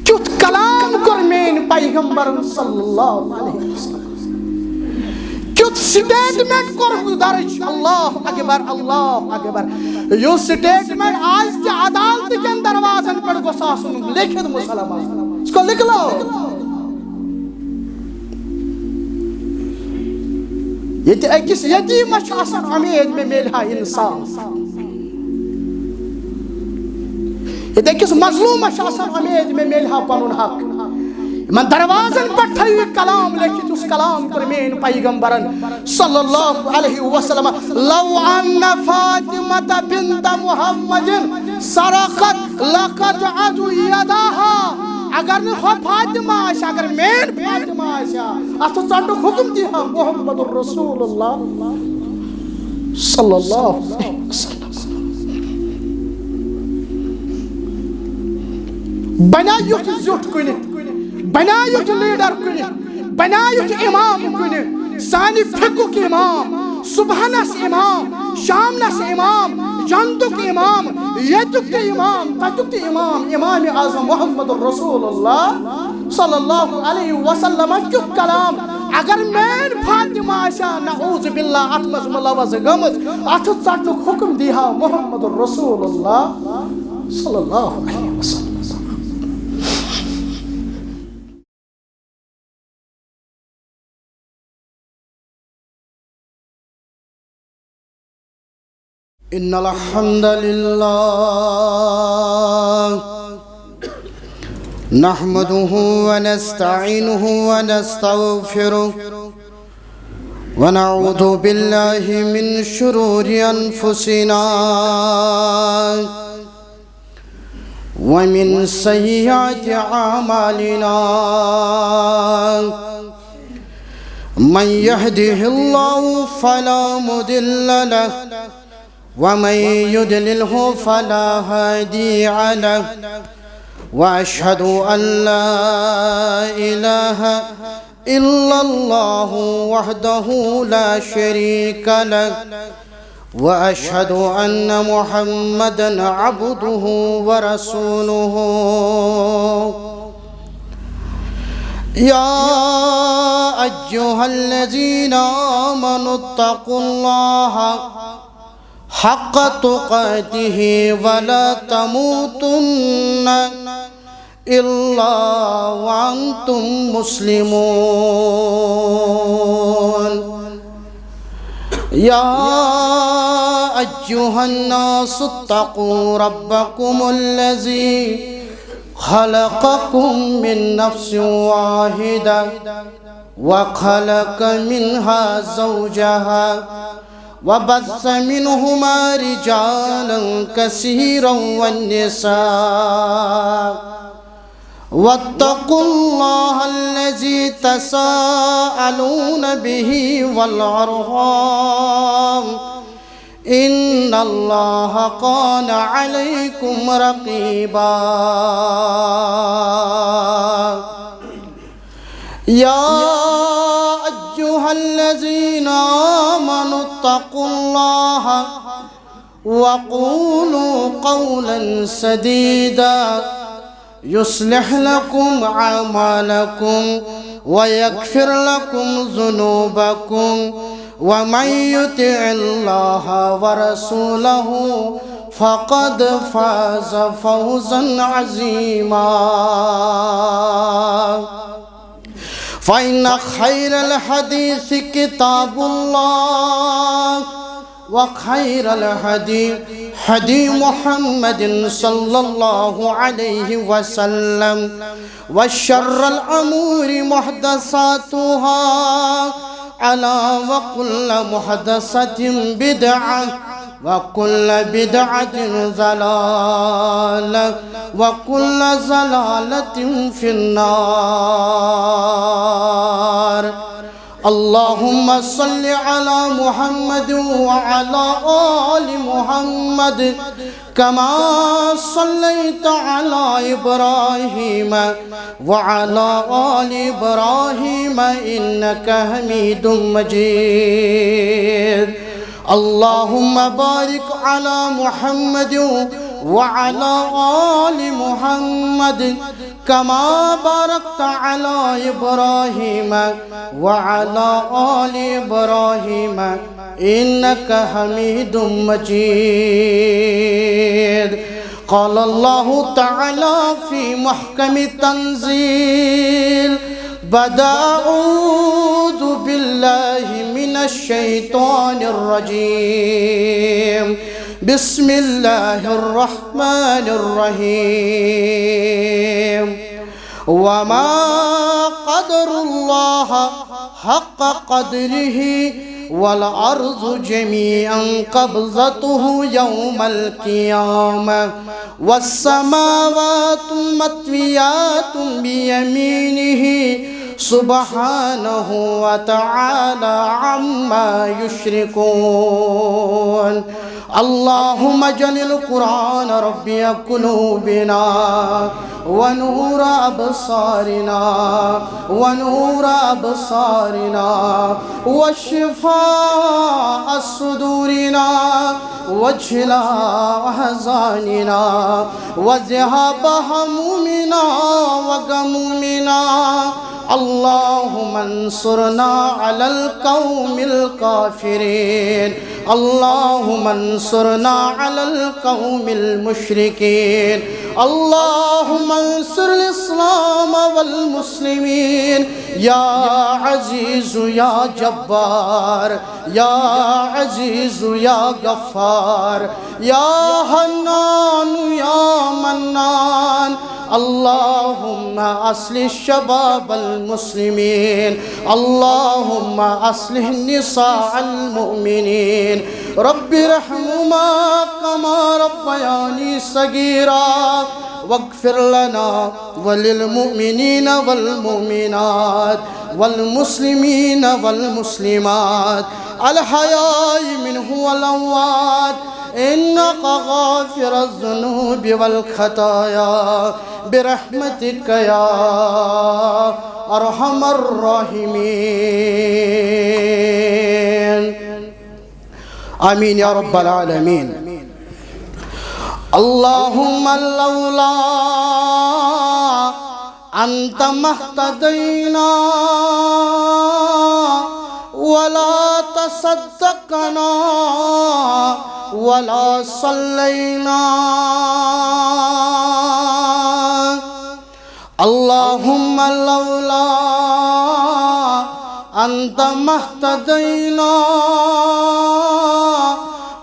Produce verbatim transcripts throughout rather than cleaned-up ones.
کیُتھ کلام کوٚر میٲنۍ پیغمبرن صلی اللہ علیہ وسلم، کیُتھ سٹیٹمنٹ کوٚر درج، اللہ اکبر، اللہ اکبر۔ یُس سٹیٹمنٹ آز تہِ عدالت کٮ۪ن دروازن پٮ۪ٹھ گوٚژھ آسُن لیکھِتھ مسلمان، اس کو لکھ لو۔ ییٚتہِ أکِس یتیٖمس چھُ آسان اُمید مےٚ میلہِ ہا انصاف، ییٚتہِ أکِس مظلوٗمس چھِ آسان اُمید مےٚ میلہِ ہا پنُن حق۔ یِمن دروازن پٮ۪ٹھ تھٲیِو یہِ کلام لیکھِتھ، یُس کلام کوٚر میٲنۍ پیغمبرن صلی اللہ علیہ وسلم، "لو ان فاطمة بنت محمد سرقت لقطعت يدها"۔ اگر نہٕ ہۄ فاطمہ آسہِ ہا، اگر میٲنۍ فاطمہ آسہِ ہا، اتھٕ ژٹنُک حکم دی ہا محمد رسول اللہ صلی اللہ علیہ وسلم۔ بنیٛا یُتھ زیُٹھ کُنہِ، بنیٛا یُتھ لیڈر کُنہِ، بنیٛا یُتھ امام کُنہِ، سانہِ فقہُک امام، صبحنس امام، شامنس امام، جنتُک امام، ییٚتیُک تہِ امام، تتیُک تہِ امام، امام اعظم محمد رسول اللہ صلی اللہ علیہ وسلم کیُتھ کلام۔ اگر میٲنۍ فاطمہ آسہِ ہا، نعوذ باللہ، اتھ منٛز ملوث گٔمٕژ، اتھٕ ژٹنُک حکم دی ہا محمد رسول اللہ صلی اللہ علیہ وسلم۔ إن الحمد لله نحمده ونستعينه ونستغفره، ونعوذ بالله من شرور أنفسنا ومن سيئات أعمالنا. من يهده الله فلا مضل له، ومن يضلله فلا هادي له. وأشهد أن لا إله إلا الله وحده لا شريك له، وأشهد أن محمدا عبده ورسوله. يا أيها الذين آمنوا اتقوا الله حق تقاته ولا تموتن إلا وأنتم مسلمون. يا أيها الناس اتقوا ربكم الذي خلقكم من نفس واحدة وخلق منها زوجها وبث منهما رجالا كثيرا والنساء، واتقوا الله الذي تساءلون به والأرحام، إن الله كان عليكم رقيبا. يا أيها الذين آمنوا اتقوا الله وقولوا قولا سديدا يصلح لكم أعمالكم ويغفر لكم ذنوبكم ومن يطع الله ورسوله فقد فاز فوزا عظيما. فإن خير الحديث كتاب الله، وخير الهدي هدي محمد صلى الله عليه وسلم، وشر الأمور محدثاتها، ألا وكل محدثة بدعة، وكل بدعة ضلالة، وكل ضلالة في النار. اللهم صل على محمد وعلى آل محمد كما صليت على إبراهيم وعلى آل إبراهيم إنك حميد مجيد. اللهم بارك على محمد وعلى آل محمد كما باركت على إبراهيم وعلى آل إبراهيم إنك حميد مجيد. قال الله تعالى في محكم التنزيل بعد أعوذ بالله من الشيطان الرجيم. بسم الله الرحمن الرحيم. وما قدر الله حق قدره والأرض جميعا قبضته يوم القيامة والسماوات مطويات بيمينه سبحانه وتعالى عما يشركون. اللهم اجعل القرآن ربيع قلوبنا ونور أبصارنا، ونور أبصارنا، وشفاء صدورنا، وجلاء أحزاننا، وذهاب همومنا وغمومنا. اللهم انصرنا على القوم الكافرين. اللهم انصرنا على القوم المشركين. اللهم انصر الإسلام والمسلمين. يا عزيز يا جبار، يا عزيز يا غفار، يا حنان يا منان. اللهم أصلح شباب المسلمين. اللهم أصلح نساء المؤمنين. رب ارحمهما كما ربياني صغيرا. واغفر لنا وللمؤمنين والمؤمنات والمسلمين والمسلمات الأحياء منهم والأموات إنك غافر الذنوب والخطايا برحمتك يا أرحم الراحمين. آمين يا رب العالمين. اللهم لولا أنت ما اهتدينا ولا تصدقنا ولا صلينا. اللهم لولا أنت ما اهتدينا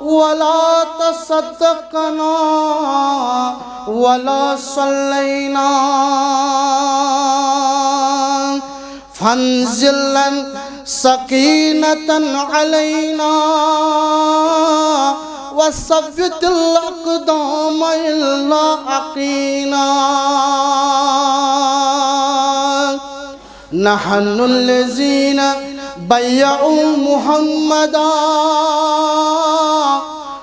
ولا تصدقنا ولا صلينا. فانزل سكينة علينا وثبت الأقدام إلا أقينا. نحن الذين بايعوا محمدا،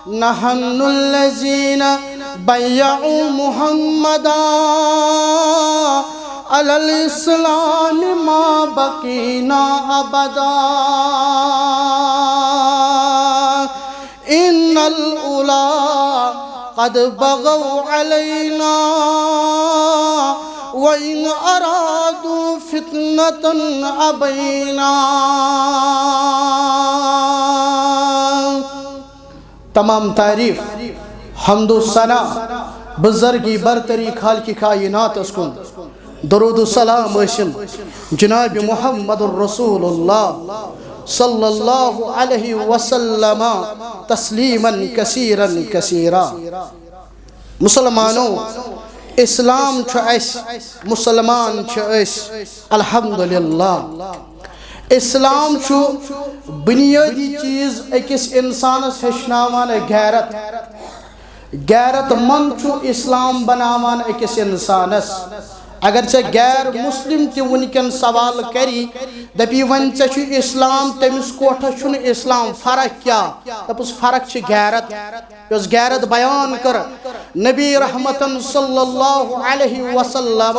نحن الذين بايعوا محمدا على الإسلام ما بقينا أبدا. إن الأولى قد بغوا علينا وإن أرادوا فتنة أبينا. تمام تعریف، حمد و ثنا، بزرگی برتری خالق کائناتس کُن۔ درود و سلام ٲسِن جناب محمد رسول اللہ صلی اللہ علیہ وسلم تسلیما کثیرا کثیرا۔ مسلمانو، اسلام چھُ اَسہِ، مسلمان چھِ أسۍ، الحمدللہ۔ اسلام چھُ بنیٲدی چیٖز أکِس اِنسانَس ہیٚچھناوان غیرت۔ غیرت مند چھُ اسلام بناوان أکِس اِنسانَس۔ اگر ژےٚ غیر مسلم تہِ وٕنکٮ۪ن سوال کری، دپی وۄنۍ ژےٚ چھُ اسلام، تٔمِس کوٹھس چھُنہٕ اسلام، فرق کیٛاہ؟ دپُس فرق چھِ غیرت۔ یۄس غیرت بیان کٔر نبی رحمتن صلی اللہ علیہ وسلم،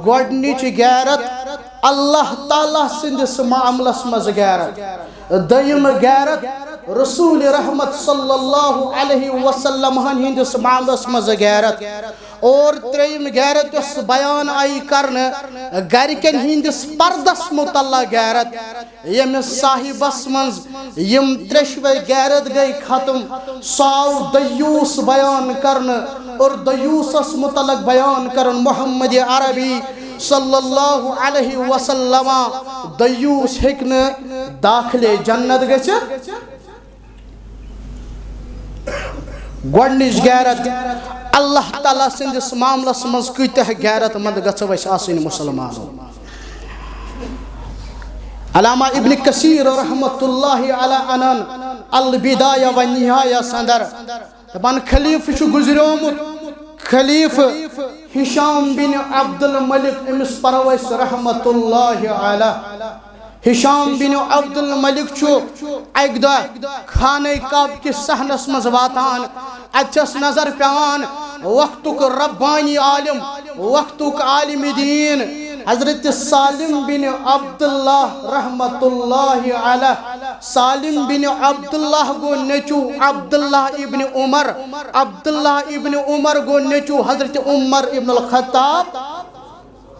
گۄڈنِچ غیرت اللہ تعالیٰ سٕنٛدِس معاملس منٛز غیرت، دوٚیِم غیرت رسول رحمت صلی اللہ علیہ وسلم ہن ہندس معاملس منٛز غیرت۔ اور ترٛیٚیِم غیرت یۄس بیان آیہِ کرنہٕ، گرِکٮ۪ن ہٕنٛدِس پردس متعلق غیرت، ییٚمِس صاحبس منٛز یِم ترٛیٚشوَے غیرت گٔے ختم، سُہ آو دیوٗس بیان کرنہٕ۔ اور دیوٗسس متعلق بیان کرن محمد عربی صلی اللہ علیہ وسلم، دیوٗس ہیٚکہِ نہٕ داخلِ جنت گٔژھِتھ۔ گۄڈٕنِچ غیرت، اللہ تعالیٰ سٕنٛدِس معاملس منٛز کۭتیاہ غیرت مند گژھو أسۍ آسٕنۍ مسلمانو۔ علامہ ابن کثیر رحمۃ اللہ علیہ انن البدایہ و نہایہ اندر دپان، خلیفہٕ چھُ گُزریومُت، خلیفہٕ ہشام بن عبد الملک، أمِس پرو أسۍ رحمۃ اللہ علیہ۔ ہشام بن عبد الملک چھُ اکہِ دۄہ خانہ کعبہ کِس صحنس منٛز واتان۔ اتہِ چھس نظر پیوان وقتُک ربانی عالم، وقتُک عالم دین حضرت سالم بن عبداللہ رحمۃ اللہ علیہ۔ سالم بن عبداللہ گوٚو نیٚچو عبداللہ ابن عمر، عبداللہ ابن عمر گوٚو نیٚچو حضرت عمر ابن الخطاب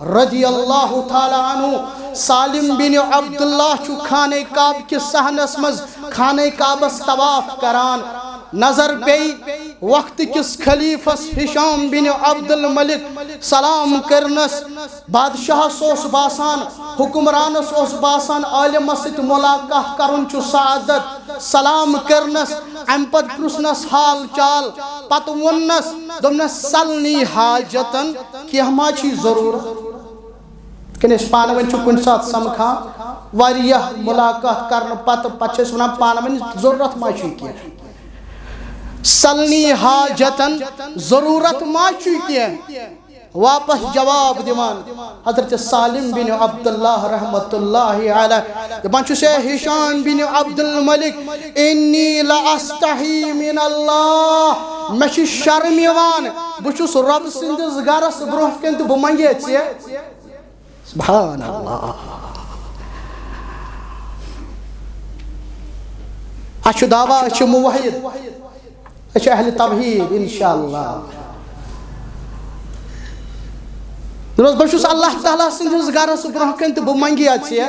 رضی اللہ تعالیٰ عنہ۔ سالم بن عبداللہ چھُ خانہ کعبہ کِس صحنس منٛز خانہ کعبس طواف کران۔ نظر پیٚیہِ وقت کِس خلیفس ہشام بن عبد الملک سلام کرنس۔ بادشاہس اوس باسان، حکمرانس اوس باسان عالمس سۭتۍ ملاقات کرُن چھُ سعادت۔ سلام کرنس، امہِ پتہٕ پرژھنس حال چال، پتہٕ ووٚننس، دوٚپنس، سلنی حاجتن، کینٛہہ ما چھی ضروٗرت؟ کِنہٕ أسۍ پانہٕ ؤنۍ چھِ کُنہِ ساتہٕ سمکھان، واریاہ ملاقات کرنہٕ پتہٕ، پتہٕ چھِ أسۍ ونان پانہٕ ؤنۍ، ضروٗرت ما چھُے کینٛہہ؟ سلنی حاجتن، ضروٗرت ما چھُے کینٛہہ؟ واپس جواب دِوان حضرت سالم بن عبداللہ رحمۃ اللہ علیہ، دپان چھُس، اے ہشام بن عبد الملک، انی لاستحی من اللہ، مےٚ چھِ شرم یِوان، بہٕ چھُس رۄب سٕنٛدِس گرس برونٛہہ کنہِ تہٕ بہٕ منگے ژےٚ۔ سبحان اللہ۔ اَسہِ چھُ دعویٰ، أسۍ چھِ موحد، أسۍ چھِ اہل توحید، انشاءاللہ۔ دوٚپمَس، بہٕ چھُس اللہ تعالیٰ سٕنٛدِس گرس برونٛہہ کنہِ تہٕ بہٕ منگیا ژےٚ۔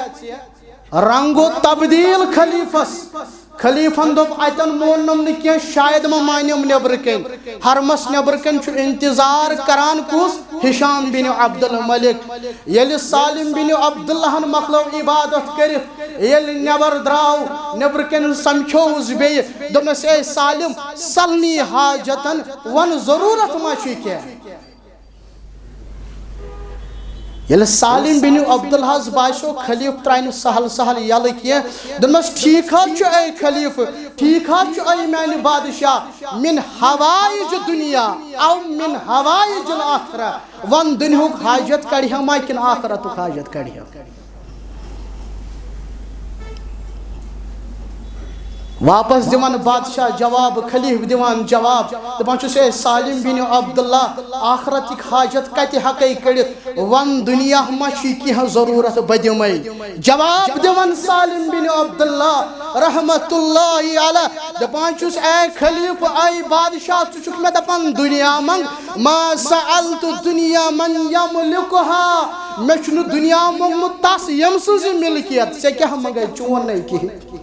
رنگ و تبدیل خلیفس۔ خلیفن دوٚپ، اتٮ۪ن موننم نہٕ کینٛہہ، شاید ما مانیم نیبرٕ کنۍ۔ حرمس نیبرٕ کنۍ چھُ انتظار کران کُس؟ ہشام بن عبد الملک۔ ییٚلہِ سالم بن عبداللہن مۄکلٲو عبادت کٔرِتھ، ییٚلہِ نیبر درٛاو، نیبرٕ کنۍ سمکھیووُس بیٚیہِ، دوٚپنس، اے سالم، سلنی حاجتن، ون ضروٗرت ما چھُے کینٛہہ؟ ییٚلہِ سالم بن عبداللہس باسیو خلیفہٕ ترٛاوِ نہٕ سہل سہل یلہٕ کینٛہہ، دوٚپنس، ٹھیٖک حظ چھُ اے خلیفہٕ، ٹھیٖک حظ چھُ اے میانہِ بادشاہ، من حوائج دنیا او من حوائج الآخرہ، ون دُنیہُک حاجت کڑِ ہا ما کِنہٕ آخرتُک حاجت کڑِ ہا؟ واپس دِوان بادشاہ جواب، خلیفہٕ دِوان جواب، دپان چھُس، اے سالم بن عبداللہ، آخرتٕکۍ حاجت کتہِ ہیٚکے کٔڑِتھ؟ ون دُنیا ما چھُے کینٛہہ ضروٗرت، بہٕ دِمے۔ جواب دِوان سالم بن عبداللہ رحمت اللہ علیہ، دپان چھُس، اے خلیفہٕ، اے بادشاہ، ژٕ چھُکھ مےٚ دپان دُنیا منٛگ، ما سألت دنیا من یملکها، مےٚ چھُنہٕ دُنیا موٚنگمُت تس ییٚمہِ سٕنٛز یہِ ملکیت، ژےٚ کیٛاہ منٛگے، چون نے کِہیٖنۍ۔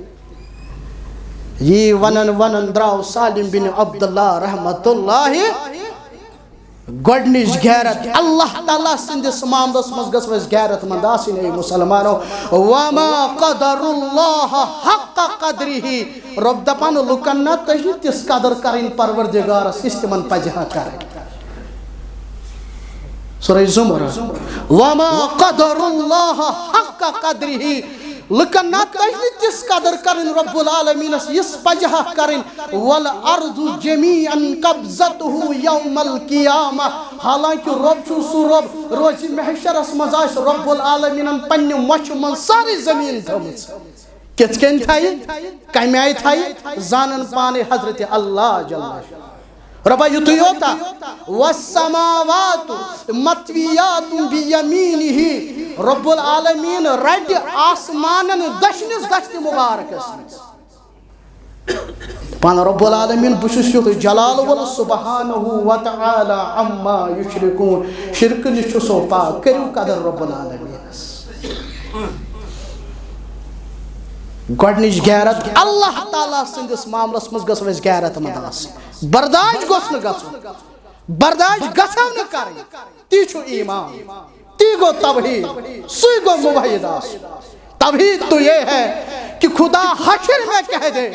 یی ونان ونان درٛاو سالم بن عبداللہ رحمت اللہ۔ گۄڈنِچ غیرت، اللہ تعالیٰ سٕنٛدِس معاملس منٛز گژھو أسۍ غیرت مند آسٕنۍ، اے مسلمانو۔ وما قدر اللہ حق قدرہ۔ رۄب دپان، لُکن نہ تٔج نہٕ تِژھ قدر کرٕنۍ پروردگارس، یِژھ تِمن پزِ ہا کرٕنۍ۔ سورہ زمر۔ وما قدر اللہ حق قدرہ۔ لُکن نہ تٔج نہٕ تِژھ قدر کرٕنۍ رب العالمینس، یِژھ پزِ ہا کرٕنۍ۔ والارض جمیعا قبضتہ یوم القیامہ۔ حالانکہ رۄب چھُ سُہ رۄب، روزِ محشرس منٛز آسہِ رب العالمینن پننہِ مۄچھِ منٛز سارے زمین تھٲومٕژ۔ کِتھ کٔنۍ تھایہِ؟ کمہِ آیہِ تھایہِ؟ زانن پانے حضرت اللہ جل شانہ۔ رۄبا، یُتُے یوتا۔ والسماوات مطویات بیمینہ۔ رب العالمین رٹہِ آسمانن دٔچھنِس دستِ مبارکس منٛز۔ پان رب العالمین، بہٕ چھُس یُتھ جلال وول سبحانہ و تعالی عما یشرکون، شرکہٕ نِش چھُ سُہ پاک، کٔرِو قدر رب العالمینس۔ گۄڈٕنِچ غیرت، اللہ تعالیٰ سٕنٛدِس معاملس منٛز گٔژھ اَسہِ غیرت مند آسٕنۍ، برداشت گوٚژھ نہٕ گژھُن، برداشت گژھو نہٕ کرٕنۍ۔ تی چھُ ایمان، تی گوٚو توحید، سُے گوٚو موحد آسُن۔ توحید تو یہ ہے کہ خدا حشر میں کہہ دے،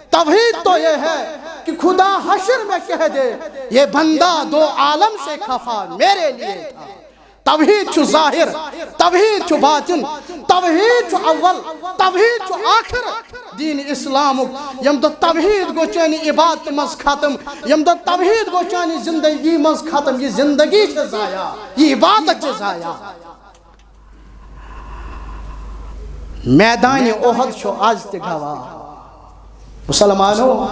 توحید تو یہ ہے کہ خدا حشر میں کہہ دے، یہ بندہ دو عالم سے خفا میرے لیے تھا۔ توحید چھُ ظاہر، توحید چھُ باطن، توحید چھُ اول، توحید چھُ آخر۔ دین اسلامُک ییٚمہِ دۄہ توحید گوٚو چانہِ عبادتہِ منٛز ختم، ییٚمہِ دۄہ توحید گوٚو چانہِ زندگی منٛز ختم، یہِ زندگی چھِ ضایع، یہِ عبادت چھِ ضایع۔ میدان احد چھُ آز تہِ گواہ۔ مسلمانو،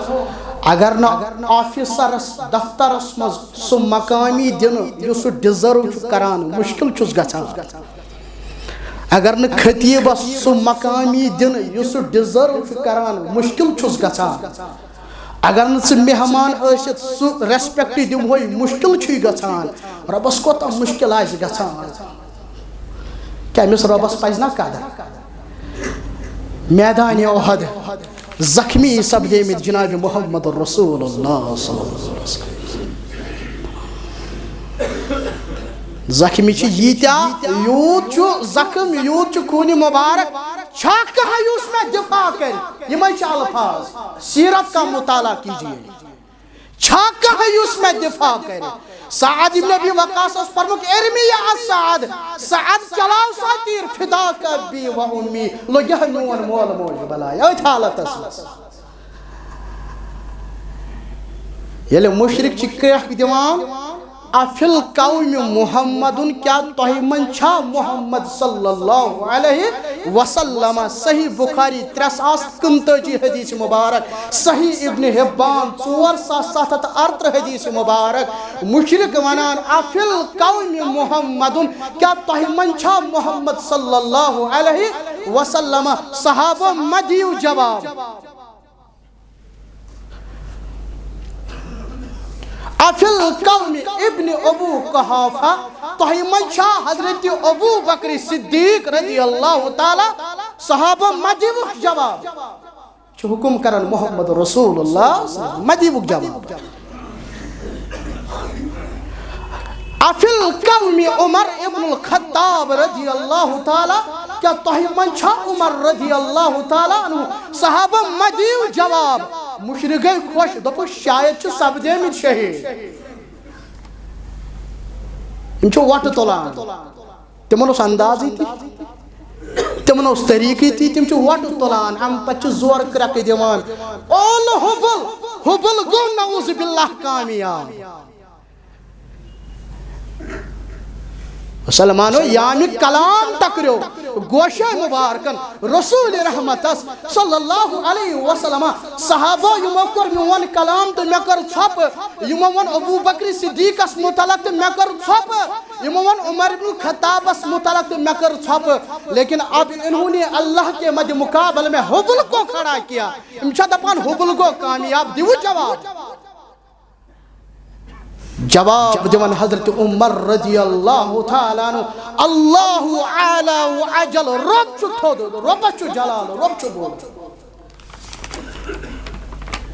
اگر نہٕ آفیسرس دفترس منٛز سُہ مقامی دِنہٕ یُس سُہ ڈِزٲرو چھُ کران، مُشکِل چھُس گژھان۔ اگر نہٕ خطیبس سُہ مقامی دِنہٕ یُس سُہ ڈِزٲرو چھُ کران، مُشکِل چھُس گژھان۔ اگر نہٕ ژٕ مہمان ٲسِتھ سُہ ریسپیکٹ دِمہوے، مُشکِل چھُے گژھان۔ رۄبس کوتاہ مُشکِل آسہِ گژھان۔ کیٛاہ أمِس رۄبس پزِ نا قدر؟ میدان احد زخمی سپدیمٕتۍ جناب محمد رسول اللہ صلی اللہ علیہ وسلم۔ زخمی چھِ ییٖتیٛاہ، یوٗت چھُ زخم، یوٗت چھُ خوٗنہِ مُبارک۔ چھا کانٛہہ یُس مےٚ دفاع کرِ؟ یِمے چھِ الفاظ۔ سیرت کا مطالعہ کیجیے۔ چھا کانٛہہ یُس مےٚ دفاع کرِ؟ سعد ابن ابی وقاصس فرمووُکھ، "ارمی یا سعد، سعد چلاو سا تیر، فداک ابی و امی، لوٚگیٛاہ میون مول موج بلاے أتھۍ حالتس منٛز۔" ییٚلہِ مُشرِک چھِ کرٛیکھ دِوان، "افی القوم محمد"، کیٛاہ تۄہہِ منٛز چھا محمد صلی اللہ علیہ وسلم؟ صحیح بخاری ترٛےٚ ساس کُنتٲجی حدیث مبارک، صحیح ابن حبان ژور ساس ستھ ہتھ ارترٕہ حدیث مبارک۔ مُشرِک ونان، "افی القوم محمد"، کیٛاہ تۄہہِ منٛز چھا محمد صلی اللہ علیہ وسلم؟ صحابہ، مہ دِیِو جواب۔ افی القوم ابن ابو قحافہ، تۄہہِ منٛز چھا حضرت ابو بکر صدیق رضی اللہ تعالیٰ؟ صحابہ، مہ دِیوُکھ جواب۔ چھُ حکم کران محمد رسول اللہ، مہ دِیوُکھ جواب۔ افی القوم عمر ابن الخطاب رضی اللہ تعالیٰ، کیٛاہ تۄہہِ منٛز چھا عمر رضی اللہ تعالیٰ عنہ؟ صحابہ، مہ دِیِو جواب۔ مُشرِک گٔے خۄش، دوٚپُکھ، "شاید چھِ سپدیمٕتۍ شہیٖد۔" یِم چھِ وۄٹہٕ تُلان۔ تِمن اوس اندازٕے تی، تِمن اوس طریٖقٕے تی، تِم چھِ وۄٹہٕ تُلان، اَمہِ پتہٕ چھِ زورٕ کرٛٮ۪کہٕ دِوان۔ اولہٕ حُبل، حُبل گوٚو نعوذ باللہ کامیاب۔ مسلمانو، یامہِ کلام ٹکریو گوشہ مبارکن رسول رحمتس صلی اللہ علیہ وسلم۔ صحابہ، یِمو کوٚر میون کلام تہٕ مےٚ کٔر ژھۄپہٕ، یِمو ووٚن ابو بکر صدیقس متعلق تہٕ مےٚ کٔر ژھۄپہٕ، یِمو ووٚن عمر ابن خطابس متعلق تہٕ مےٚ کٔر ژھۄپہٕ، لیکن اب انہوں نے اللہ کے مد مقابل میں حبل کو کھڑا کیا۔ یِم چھا دپان حبل گوٚو کامیاب؟ دِیِو جواب۔ جواب دِوان حضرت عمر رضی اللہ تعالیٰ عنہ، "اللہ اعلیٰ و اجل"، رۄب چھُ تھوٚد، رۄبس چھُ جلال، رۄب چھُ بوٚڑ۔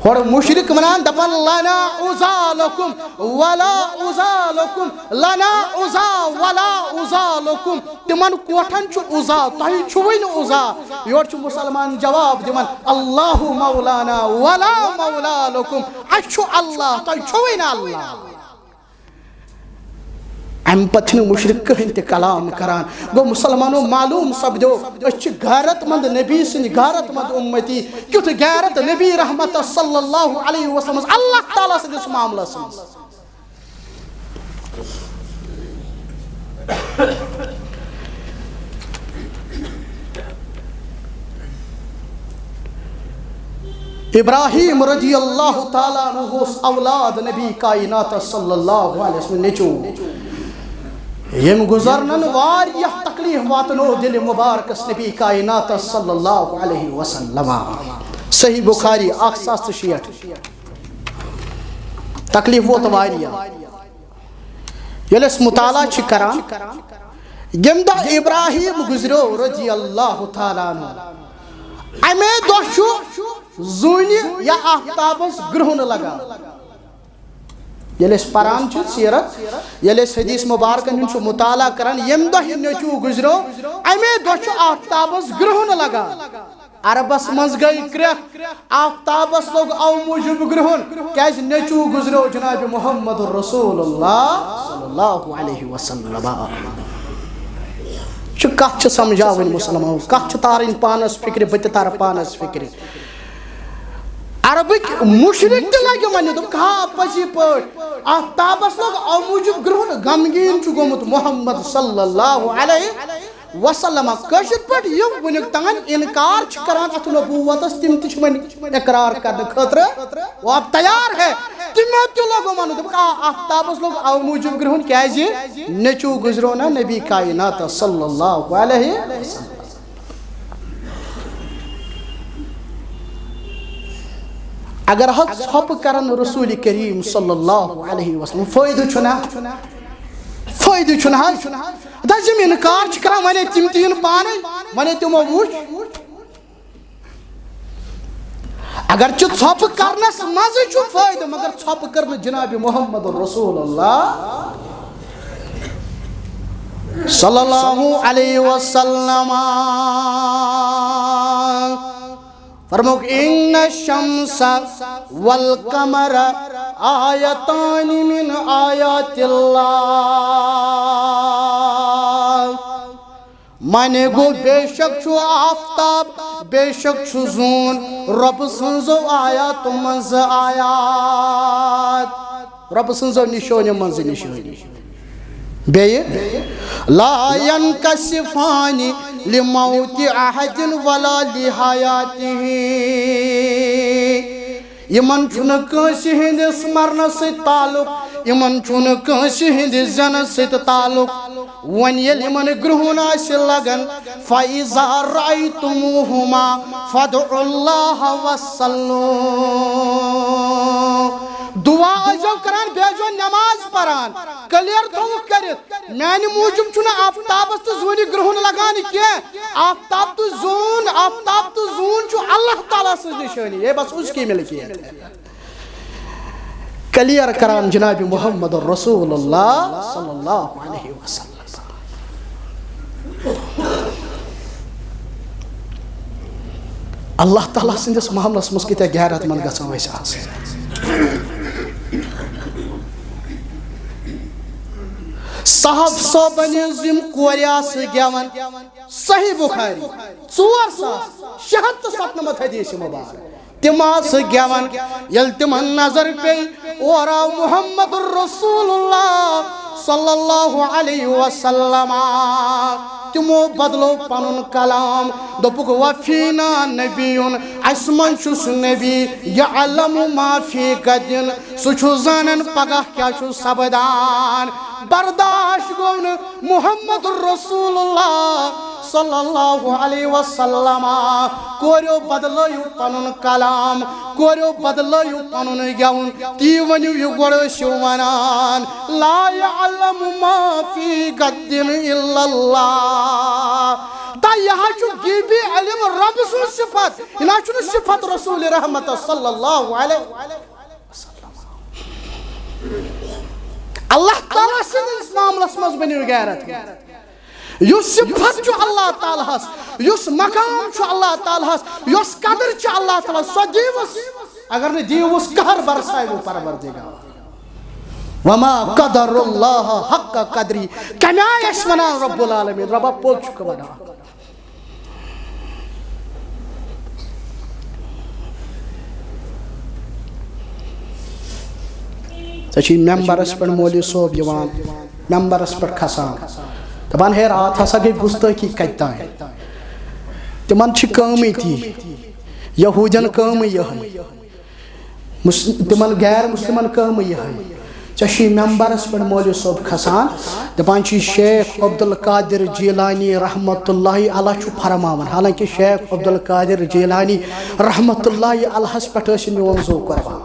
ہورٕ مُشرِک ونان، دپان، "لنا عزیٰ لکم ولا عزیٰ لکم، لنا عزیٰ ولا عزیٰ لکم"۔ تِمن کوٹھن چھُ عزیٰ، تۄہہِ چھُوٕے نہٕ عزیٰ۔ یورٕ چھُ مُسلمان جواب دِوان، "اللہ مولانا ولا مولیٰ لکم"، اَسہِ چھُ اللہ، تۄہہِ چھُوٕے نہٕ اللہ۔ اَمہِ پتہٕ چھِنہٕ مُشرِک کٕہٕنۍ تہِ کلام کران۔ گوٚو، مُسلمانو، معلوم سپدیو، أسۍ چھِ غیرت مند نبی سٕنٛدۍ غیرت مند اُمتی۔ کیُتھ غیرت نبی رحمت صلی اللہ علیہ وسلم، اللہ تعالیٰ سٕنٛدِس معاملس منٛز۔ ابراہیم رضی اللہ تعالیٰ عنہ اوس اولاد نبی کائنات صلی اللہ علیہ وسلم، نیٚچو۔ ییٚمۍ گُزرنن واریاہ تکلیف واتنو دِلہِ مبارکس نبی کائنات صلی اللہ علیہ وسلم۔ صحیح بخاری اکھ ساس تہٕ شیٹھ۔ تکلیف ووت واریاہ۔ ییٚلہِ أسۍ مطالعہ چھِ کران، ییٚمہِ دۄہ ابراہیم گُزریو رضی اللہ تعالیٰ عنہ، اَمے دۄہ چھُ زوٗنہِ یا آفتابس گرٛہُن لگان۔ ییٚلہِ أسۍ پران چھِ سیرت، ییٚلہِ أسۍ حدیث مبارکن ہُنٛد چھُ مطالعہ کران، ییٚمہِ دۄہ یہِ نیٚچوٗ گُزریو، اَمے دۄہ چھُ آفتابس گرٛہُن لگان۔ عربس منٛز گٔے کرٛٮ۪کھ، آفتابس لوٚگ اَمہِ موٗجوٗب گرٛہُن، کیازِ نیٚچوٗ گُزریو جناب محمد رسول اللہ صلی اللہ علیہ وسلم۔ چھُ کتھ چھِ سمجھاوٕنۍ مُسلمانو، کتھ چھِ تارٕنۍ پانس فکرِ، بہٕ تہِ تارٕ پانس فکرِ۔ عربٕکۍ مُشرِک تہِ لگہِ وَنہِ، دوٚپُکھ، ہا، پٔزی پٲٹھۍ، آفتابس لوٚگ اَمہِ موٗجوٗب گرٛہُن، غمگیٖن چھُ گوٚمُت محمد صلی اللہ علیہ وسلم۔ کٲشِر پٲٹھۍ یِم وٕنیُک تام اِنکار چھِ کران اَتھ نبوتس، تِم تہِ چھِ وۄنۍ اقرار کرنہٕ خٲطرٕ وۄنۍ تیار ہے۔ تِمو تہِ لوٚگ وَنُن، دوٚپُکھ، آ، آفتابس لوٚگ اَمہِ موٗجوٗب گرٛہُن، کیازِ نیٚچوٗ گُزریو نا نبی کائنات صلی اللہ علیہ وسلم۔ اگر حظ ژھۄپہٕ کرن رسول کریم صلی اللہ علیہ وسلم، فٲیدٕ چھُنہ؟ فٲیدٕ چھُنہ حظ؟ دَپہِ یِم اِنکار چھِ کران، وَنے تِم تہِ یِن پانے، وَنے تِمو وُچھ۔ اگرچہِ ژھۄپہٕ کرنس منٛزٕے چھُ فٲیدٕ، مگر ژھۄپہٕ کٔر نہٕ جناب محمد رسول اللہ صلی اللہ علیہ وسلم۔ فرموک، ان الشمس والقمر آیتان من آیات اللہ۔ معنی گوٚو، بے شک چھُ آفتاب، بے شک چھُ زوٗن، رۄبہٕ سٕنٛزو آیاتو منٛز آیات، رۄبہٕ سٕنٛزو نِشٲنیو منٛز نِشٲنی۔ بیٚیہِ، لا ينكشفان لموت أحد ولا لحياته۔ یِمن چھُنہٕ کٲنٛسہِ ہٕنٛدِس مرنس سۭتۍ تعلق، یِمن چھُنہٕ کٲنٛسہِ ہٕنٛدِس زینس سۭتۍ تعلق۔ وۄنۍ ییٚلہِ یِمن گرٛہُن آسہِ لگان، فإذا رأيتموهما فادعوا الله وصلوا۔ دعا ٲسۍزیو کران، بیٚیہِ ٲسۍزیو نماز پران۔ کلیر تھوٚوُکھ کٔرِتھ، میانہِ موٗجوٗب چھُنہٕ آفتابس تہٕ زوٗنہِ گرٛہُن لگان کینٛہہ۔ آفتاب تہٕ زوٗن، آفتاب تہٕ زوٗن چھُ اللہ تعالیٰ سٕنٛز نِشٲنی، یہ بس اس کی ملکیت ہے۔ کلیر کران جناب محمد رسول اللہ صلی اللہ علیہ وسلم۔ اللہ تعالیٰ سٕنٛدِس معاملس منٛز کۭتیٛاہ غیرت مند گژھو أسۍ آسٕنۍ۔ صاحب صٲبن ہٕنٛز یِم کورِ آسہٕ گٮ۪وان، صحیح بخاری، ژور ساس شےٚ ہتھ تہٕ ستنمتھ حدیث مبارک۔ تِم آسہٕ گٮ۪وان، ییٚلہِ تِمن نظر پیٚیہِ، اورٕ آو محمد رسول اللہ صلی اللہ علیہ وسلم۔ تِمو بدلو پنُن کلام، دوٚپُکھ، وفینا نبیون، اسہِ منٛز چھُ سُہ نبی، یعلم ما فی غدن، سُہ چھُ زانان پگاہ کیٛاہ چھُ سپدان۔ برداشت گوٚو نہٕ محمد رسول اللہ صلی اللہ علیہ وسلم۔ کوریو بدلٲیِو پنُن کلام، کوریو بدلٲیِو پنُن گٮ۪وُن، تی ؤنِو یہِ گۄڈٕ ٲسِو ونان، لا یعلم ما فی غدن الا اللہ۔ تا یہِ حظ چھُ غیبی علم رب سٕنٛز صفت، یہِ نہ حظ چھُنہٕ صفت رسول رحمت صلی اللہ علیہ وسلم۔ اللہ تعالیٰ سٕنٛدِس معاملس منٛز بٔنِو غیرت۔ یُس صفت چھُ اللہ تعالیٰ ہس، یُس مقام چھُ اللہ تعالیٰ ہس، یۄس قدر چھِ اللہ تعالیٰ ہس، سۄ دیٖوُس۔ اگر نہٕ دیٖوُس، قہر برساوٕ پروردگار۔ وما قدر اللہ حق قدری۔ کمہِ آیہِ اَسہِ ونان رب العالمین؟ ربا پوٚز چھُکھ ونان۔ ژےٚ چھُے ممبرس پٮ۪ٹھ مولوی صٲب یِوان، ممبرس پٮ۪ٹھ کھسان، دپان، ہے، راتھ ہسا گٔے گستٲخی۔ کتہِ تام؟ تِمن چھِ کٲمٕے تی، یہوٗدٮ۪ن کٲمٕے یِہے۔ مس-، تِمن غیر مسلمن کٲمٕے یِہے۔ ژےٚ چھُے ممبرس پٮ۪ٹھ مولوی صٲب کھسان، دپان چھُے شیخ عبدالقادر جیلانی رحمتہ اللہ علیہ چھُ فرماوان، حالانکہ شیخ عبدالقادر جیلانی رحمتہ اللہ علیہس پٮ۪ٹھ ٲسِن میون زُو قربان۔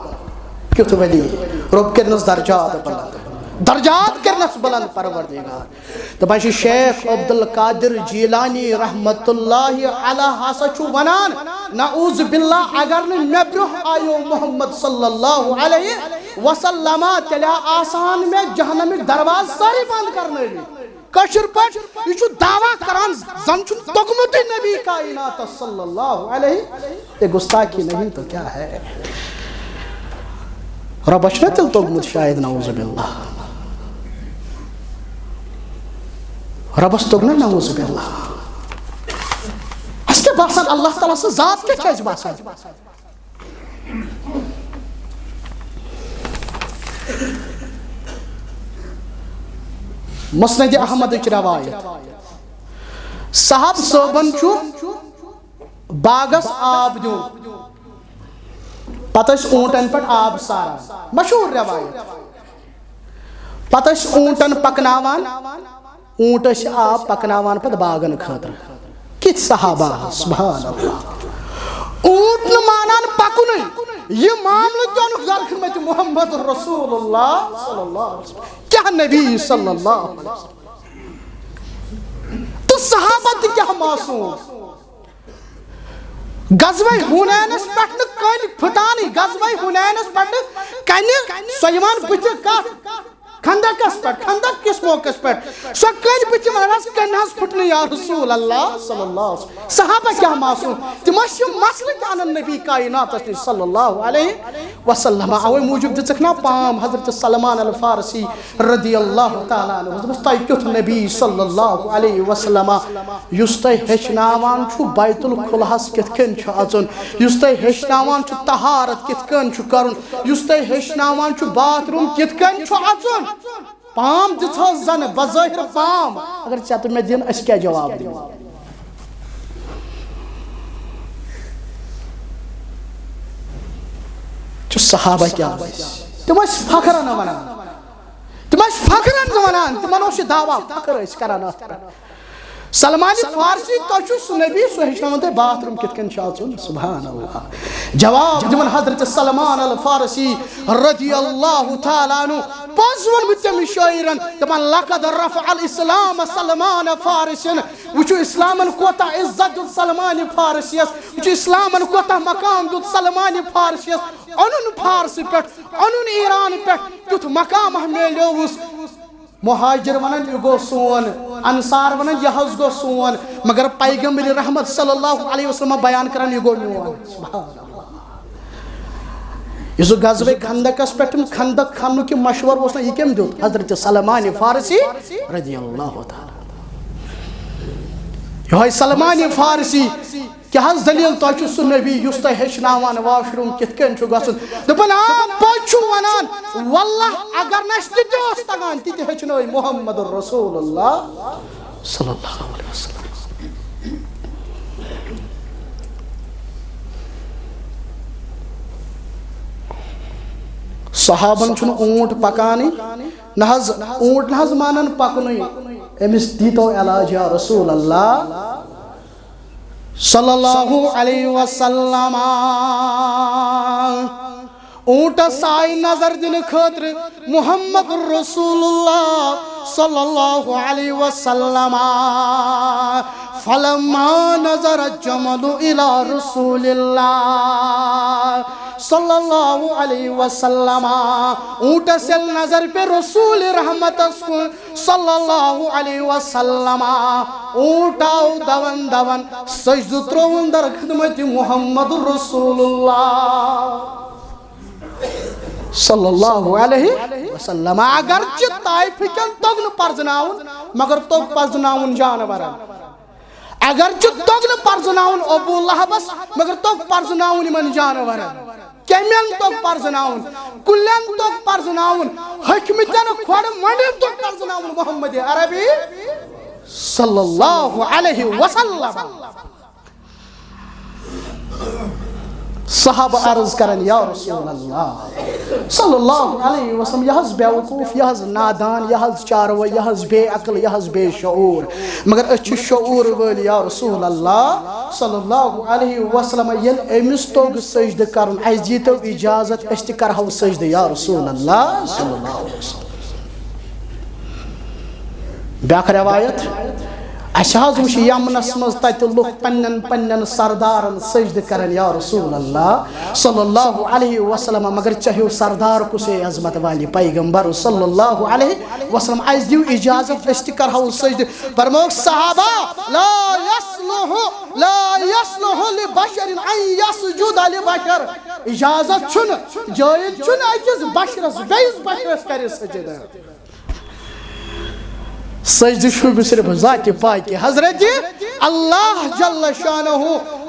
کیُتھ ولی، رۄب کٔرنس درجات بلند، درجات کٔرنس بلند پروردگار۔ دپان چھُ شیخ عبدالقادر جیلانی رحمتہ اللہ علیہ ہسا چھُ ونان، نعوذ باللہ، اگر نہٕ مےٚ برونٛہہ آیو محمد صلی اللہ علیہ وسلم، تیٚلہِ آسان مےٚ جہنمٕکۍ دروازٕ سٲری بنٛد کرنٲوِتھ۔ کٲشِر پٲٹھۍ، یہِ چھُ دعویٰ کران زن چھُنہٕ توٚگمُتٕے نبی کائناتس صلی اللہ علیہ۔ یہ گستاخی نہیں تو کیا ہے؟ رۄبس چھُنہ تیٚلہِ توٚگمُت شاید، نعوذ باللہ۔ رۄبس توٚگ نہ، نعوذ باللہ۔ اَسہِ کیٛاہ باسان، اللہ تعالیٰ سٕنٛز ذات کیٛاہ چھِ اَسہِ باسان؟ مسند احمدٕچ روایت، صاحب صٲبن چھُ باغس آب دیُن، پتہٕ ٲسۍ اوٗنٹن پٮ۪ٹھ آب ساران، مشہوٗر روایت۔ پتہٕ ٲسۍ اوٗنٹن پکناوان، اوٗنٹ ٲسۍ آب پکناوان پتہٕ باغن خٲطرٕ۔ کِتھ صحابہ، سبحان اللہ۔ اوٗنٹ نہٕ مانان پکنُے، یہِ معاملہٕ تہِ اوٚنُکھ در خدمت محمد رسول اللہ صلی اللہ علیہ وسلم۔ کیٛاہ نبی صلی اللہ علیہ وسلم۔ تہٕ صحابہ تہِ کیٛاہ معصوم۔ غزوہ حنینس پٮ۪ٹھ نہٕ کٔنۍ پھٕٹانٕے، غزوہ حنینس پٮ۪ٹھ نہٕ کنہِ سۄ یِوان بٕتھِ کتھ؟ خندقس پٮ۪ٹھ، خندق کِس موقعس پٮ۪ٹھ سۄ کٔنۍ بٕتھِ ونان حظ، کنہِ حظ پھٕٹ نہٕ یا رسول اللہ صلی اللہ علیہ وسلم۔ صحابہ کیٛاہ معصوم، تِم ٲسۍ یہِ مسلہٕ تہِ انان نبی کائناتس نِش صلی اللہ علیہ وسلم۔ اوے موٗجوٗب دِژٕکھ نا پام حضرت سلمان الفارسی رضی اللہ تعالیٰ عنہ، دوٚپمَس، تۄہہِ کیُتھ نبی صلی اللہ علیہ وسلم یُس تۄہہِ ہیٚچھناوان چھُ بیت الخلاہَس کِتھ کٔنۍ چھُ اَژُن، یُس تۄہہِ ہیٚچھناوان چھُ طہارت کِتھ کٔنۍ چھُ کَرُن، یُس تۄہہِ ہیٚچھناوان چھُ باتھ روٗم کِتھ کٔنۍ چھُ اَژُن۔ پام دِژہوس زَنہٕ بظٲہِر پام، اگر ژےٚ تہٕ مےٚ دِن، أسۍ کیٛاہ جواب دِمو؟ چھُ صحابہ کیٛاہ ٲسۍ؟ تِم ٲسۍ فخرن وَنان۔ تِم ٲسۍ فخرن ونان، تِمن اوس یہِ دعویٰ، فخر ٲسۍ کران اتھ پٮ۪ٹھ۔ سلمان فارسی، تۄہہِ چھُو سُہ نبی، سُہ ہیٚچھناوان تۄہہِ باتھ روٗم کِتھ کٔنۍ چھُ اژُن۔ سبحان اللہ۔ جواب دِوان حضرت سلمان الفارسی رضی اللہ تعالیٰ عنہ، پوٚز ووٚنمُت تٔمۍ شٲعرن، دپان، "لقد رفع الاسلام سلمان فارسن"۔ وٕچھِو اسلامن کوتاہ عزت دیُت سلمان فارسیس، وٕچھِو اسلامن کوتاہ مقام دیُت سلمان فارسیس۔ اونُن فارس پٮ۪ٹھ، اونُن ایران پٮ۪ٹھ، تیُتھ مقامہ میلیووُس۔ مہاجر ونان، "یہِ گوٚو سون"، انصار ونان، "یہِ حظ گوٚو سون"، مگر پیغمبر رحمت صلی اللہ علیہ وسلم بیان کران، "یہِ گوٚو میون"۔ سبحان اللہ۔ یُس سُہ غزوہ خندقس پٮ۪ٹھ خندق کھننُک یہِ مشورٕ اوس نا، یہِ کٔمۍ دیُت؟ حضرت سلمان فارسی رضی اللہ تعالیٰ۔ یِہوٚے سلمان فارسی کیٛاہ حظ دٔلیٖل؟ تۄہہِ چھُ سُہ نبی یُس تۄہہِ ہیٚچھناوان واش روٗم کِتھ کٔنۍ چھُ گژھُن۔ دَپان، آ، پوٚز چھُ وَنان، واللہ اگر نہٕ اَسہِ تہِ تہِ اوس تَگان، تہِ تہِ ہیٚچھنٲوۍ محمد رسول اللہ صلی اللہ علیہ وسلم۔ صحابن چھُنہٕ اوٗنٹ پکانٕے، نہ حظ اوٗنٹ نہ حظ مانان پکنُے، أمِس دیٖتو علاج یا رسول اللہ۔ صلی اللہ علیہ وسلم۔ اوٗنٹس آیہِ نظر دِنہٕ خٲطرٕ محمد رسول اللہ صلی اللہ علیہ وسلم۔ فلما نظر الجمل الی رسول اللہ صلی اللہ علیہ وسلم۔ اوٗنٹس ییٚلہِ نظر پیٚیہِ رسول رحمتس کُن، صلی اللہ علیہ وسلم۔ اوٗنٹ آو دوان دوان، سجدٕ ترٛووُن در خدمت محمد رسول اللہ صلی اللہ علیہ وسلم۔ اگرچہ طائفہٕ کٮ۪ن توٚگ نہٕ پرزناوُن، مگر توٚگ پرزناوُن جانورن۔ اگرچہ توٚگ نہٕ پرزناوُن ابو لہبس، مگر توٚگ پرزناوُن یِمن جانورن۔ کیمٮ۪ن توٚگ پرزناوُن، کُلٮ۪ن توٚگ پرزناوُن، ہۄکھمٕتٮ۪ن کھۄڈٕ مۄنڈٮ۪ن توٚگ پرزناوُن محمد عربی صلی اللہ علیہ وسلم۔ صحابہ عرض کران، یا رسول اللہ صلی اللہ علیہ وسلم، یہِ حظ بیوقوف، یہِ حظ نادان، یہِ حظ چاروٲے، یہِ حظ بے عقل، یہِ حظ بے شعور، مگر أسۍ چھِ شعور وٲلۍ، یا رسول اللہ صلی اللہ علیہ وسلم، ییٚلہِ أمِس توٚگ سجدٕ کرُن، اَسہِ دیٖتو اجازت، أسۍ تہِ کرہو سجدٕ، یا رسول اللہ صلی اللہ علیہ وسلم۔ بیاکھ روایت، اَسہِ حظ وٕچھ یمنس منٛز تتہِ لُکھ پننٮ۪ن پننٮ۪ن سردارن سجدٕ کران، یا رسول اللہ صلی اللہ علیہ وسلم، مگر ژےٚ ہیوٗ سردار کُسے عظمت والہِ پیغمبر صلی اللہ علیہ وسلم، اَسہِ دِیِو اجازت، أسۍ تہِ کرہو سجدٕ۔ فرمووُکھ صحابہ، لا یصلح، لا یصلح لبشر ان یسجد لبشر، اجازت چھُنہٕ، جٲیز چھُنہٕ أکِس بشرس بیٚیِس بشرس کرِ سجدٕ۔ سجدٕ چھُ صرف ذاتِ پاکہِ حضرت اللہ جل شانہ۔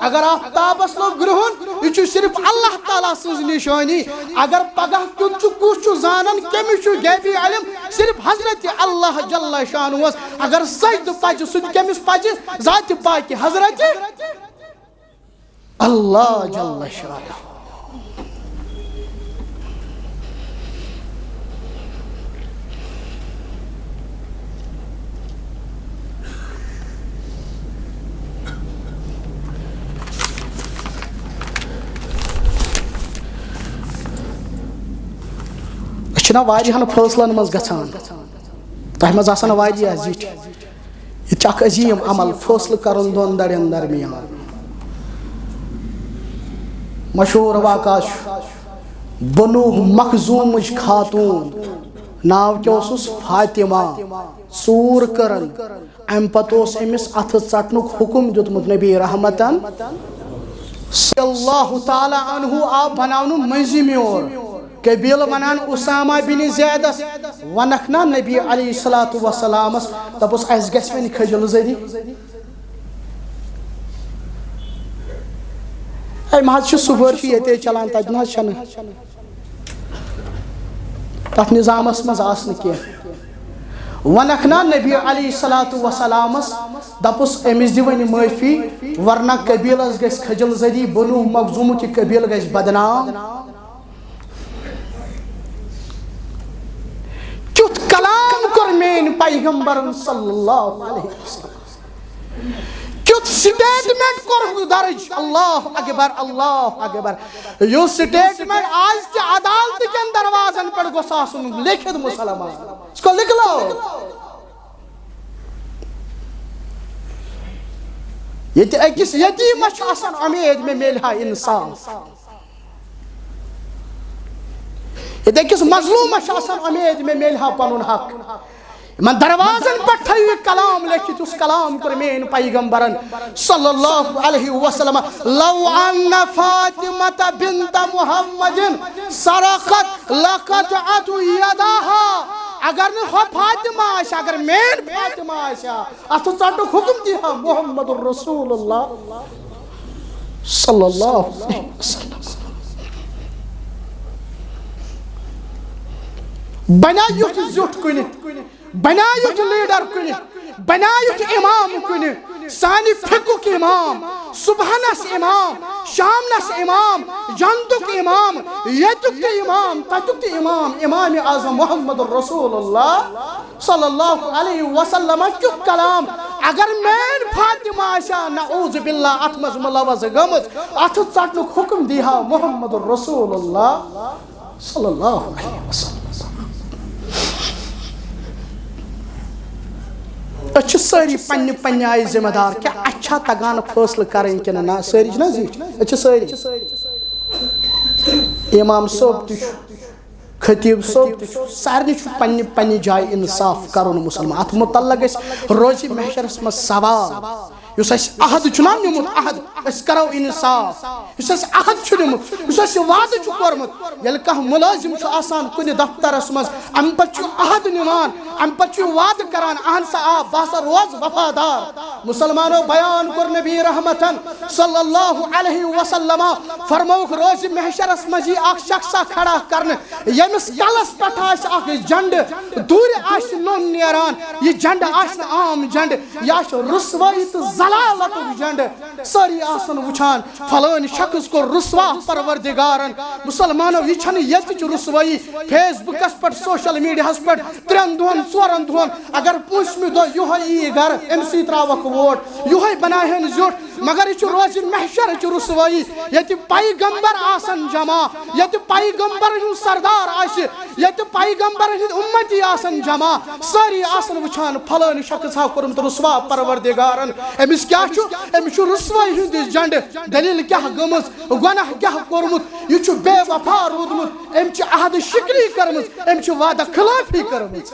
اگر آفتابس لوٚگ گرٛہُن، یہِ چھُ صرف اللہ تعالیٰ سٕنٛز نشٲنی۔ اگر پگاہ کیُتھ چھُ، کُس چھُ زانان، کٔمِس چھُ غیبی علم، صرف حضرت اللہ جل شانہس۔ اگر سجدٕ پزِ، سُہ تہِ کٔمِس پزِ؟ ذاتِ پاکہِ حضرت اللہ جل شانہ۔ أسۍ چھِنہ واریاہن فٲصلن منٛز گژھان، تۄہہِ منٛز آسن واریاہ زِٹھۍ۔ یہِ تہِ چھُ اکھ عظیٖم عمل، فٲصلہٕ کرُن دۄن دَرٮ۪ن درمیان۔ مشہوٗر واقعہ چھُ بنو مخزومٕچ خاتوٗن، ناو کیٛاہ اوسُس؟ فاطمہ۔ ژوٗر کٔرٕن، اَمہِ پتہٕ اوس أمِس اَتھٕ ژٹنُک حُکُم دیُتمُت نبی رحمتن صلی اللہ تعالیٰ عنہ۔ آو بناونہٕ مٔنٛزِم یور۔ قبیلہٕ ونان اسامہ بن زیدس، ونکھ نا نبی علیہ الصلوۃ والسلامس، دپُس، اسہِ گژھِ وۄنۍ کھجل زدی۔ أمۍ حظ چھُ صبحٲے چھُ ییٚتے چلان، تتہِ نہ حظ چھنہٕ۔ تتھ نظامس منٛز آسنہٕ کینٛہہ۔ ونکھ نا نبی علیہ الصلوۃ والسلامس، دپُس، أمِس دِ وۄنۍ معٲفی، ورنہ قبیلس گژھِ کھجل زدی، بنو مخزومُک یہِ قبیلہٕ گژھِ بدنام۔ کیُتھ کلام کوٚر میٲنۍ پیغمبرن صلی اللہ علیہ وسلم، کیُتھ سٹیٹمنٹ کوٚرُکھ درج۔ اللہ اکبر، اللہ اکبر۔ یُس سٹیٹمنٹ آز تہِ عدالت کٮ۪ن دروازن پٮ۪ٹھ گوٚژھ آسُن لیکھِتھ مُسلمان، اس کو لکھ لو۔ ییٚتہِ أکِس یتیٖمس چھُ آسان اُمید، مےٚ میلہِ ہا انصاف۔ ییٚتہِ أکِس مظلوٗمس چھِ آسان اُمید، مےٚ میلہِ ہا پنُن حق۔ یِمن دروازن پٮ۪ٹھ تھٲیِو یہِ کلام لیکھِتھ، یُس کلام کوٚر میٲنۍ پیغمبرن صلی اللہ علیہ وسلم، لو ان فاطمہ بنت محمد سرقت لقطعت یداہا۔ اگر نہٕ ہۄ فاطمہ آسہِ ہا، اگر میٲنۍ فاطمہ آسہِ ہا، اتھٕ ژٹنُک حُکم دی ہا محمد رسول اللہ صلی اللہ علیہ وسلم۔ بنیٛا یُتھ زیُٹھ کُنہِ، بنیٛا یُتھ لیڈر کُنہِ، بنیٛا یُتھ امام کُنہِ، سانہِ فقہُک امام، صبحنس امام، شامنس امام، جنتُک امام، ییٚتیُک تہِ امام، تتیُک تہِ امام، امام اعظم محمد رسول اللہ صلی اللہ علیہ وسلم کیُتھ کلام۔ اگر میٲنۍ فاطمہ آسہِ ہا، نعوذ باللہ، اتھ منٛز ملوث گٔمٕژ، اتھٕ ژٹنُک حُکم دی ہا محمد رسول اللہ صلی اللہ علیہ وسلم۔ أسۍ چھِ سٲری پننہِ پننہِ آیہِ ذمہ دار۔ کیٛاہ اَسہِ چھا تگان فٲصلہٕ کرٕنۍ کِنہٕ نہ؟ سٲری چھِنہ زِٹھۍ؟ أسۍ چھِ سٲری۔ امام صٲب تہِ چھُ، خطیب صٲب تہِ چھُ، سارنٕے چھُ پننہِ پننہِ جایہِ انصاف کرُن مُسلمان۔ اتھ متعلق گژھِ روزِ محشرس منٛز سوال۔ یُس اَسہِ عہد چھُنہ نیومُت، عہد، أسۍ کرو انصاف۔ یُس اَسہِ عہد چھُ نیومُت، یُس اَسہِ وعدٕ چھُ کوٚرمُت، ییٚلہِ کانٛہہ مُلٲزِم چھُ آسان کُنہِ دفترس منٛز، اَمہِ پتہٕ چھُ عہد نِوان، اَمہِ پتہٕ چھُ وعدٕ کران، اہن سا آ، بہٕ ہسا روزٕ وفادار۔ مُسلمانو، بیان کوٚر نبی رحمتن صلی اللہ علیہ وسلم، فرمووُکھ، روزِ محشرس منٛز یی اکھ شخصا کھڑا کرنہٕ، ییٚمِس کلس پٮ۪ٹھ آسہِ اکھ جنڈٕ، دوٗرِ آسہِ نوٚن نیران۔ یہِ جنڈٕ آسہِ نہٕ عام جنڈٕ، یہِ آسہِ رسوٲیی تہٕ ذلالتُک جنڈٕ۔ سٲری آسن وٕچھان، فلٲنۍ شخص کوٚر رسوا پروردگارن۔ مسلمانو، یہِ چھنہٕ ییٚتِچ رسوٲیی۔ فیس بُکس پٮ۪ٹھ، سوشل میڈیاہس پٮ۪ٹھ ترٛٮ۪ن دۄہن، ژورن دۄہن اگر پوٗنٛژمہِ دۄہ یِہوٚے یی گرٕ، أمۍ سٕے ترٛاوکھ ووٹ، یِہوٚے بناوہن زیُٹھ، مگر یہِ چھُ روزِ محشرٕچ رسوٲیی، ییٚتہِ پیغمبر آسن جمع، ییٚتہِ پیغمبرن ہُنٛد سردار آسہِ، ییٚتہِ پیغمبرن ہٕنٛدۍ اُمتی آسن جمع، سٲری آسن وٕچھان، فلٲنۍ شخص ہا کوٚرمُت رسوا پروردگارن۔ أمِس کیٛاہ چھُ؟ أمِس چھُ رسوٲیی ہُنٛد جنڈٕ۔ دٔلیٖل کیٛاہ گٔمٕژ؟ گۄناہ کیٛاہ کوٚرمُت؟ یہِ چھُ بے وفا روٗدمُت۔ أمۍ چھِ عہدٕ شِکنی کٔرمٕژ، أمۍ چھِ وعدٕ خلٲفی کٔرمٕژ۔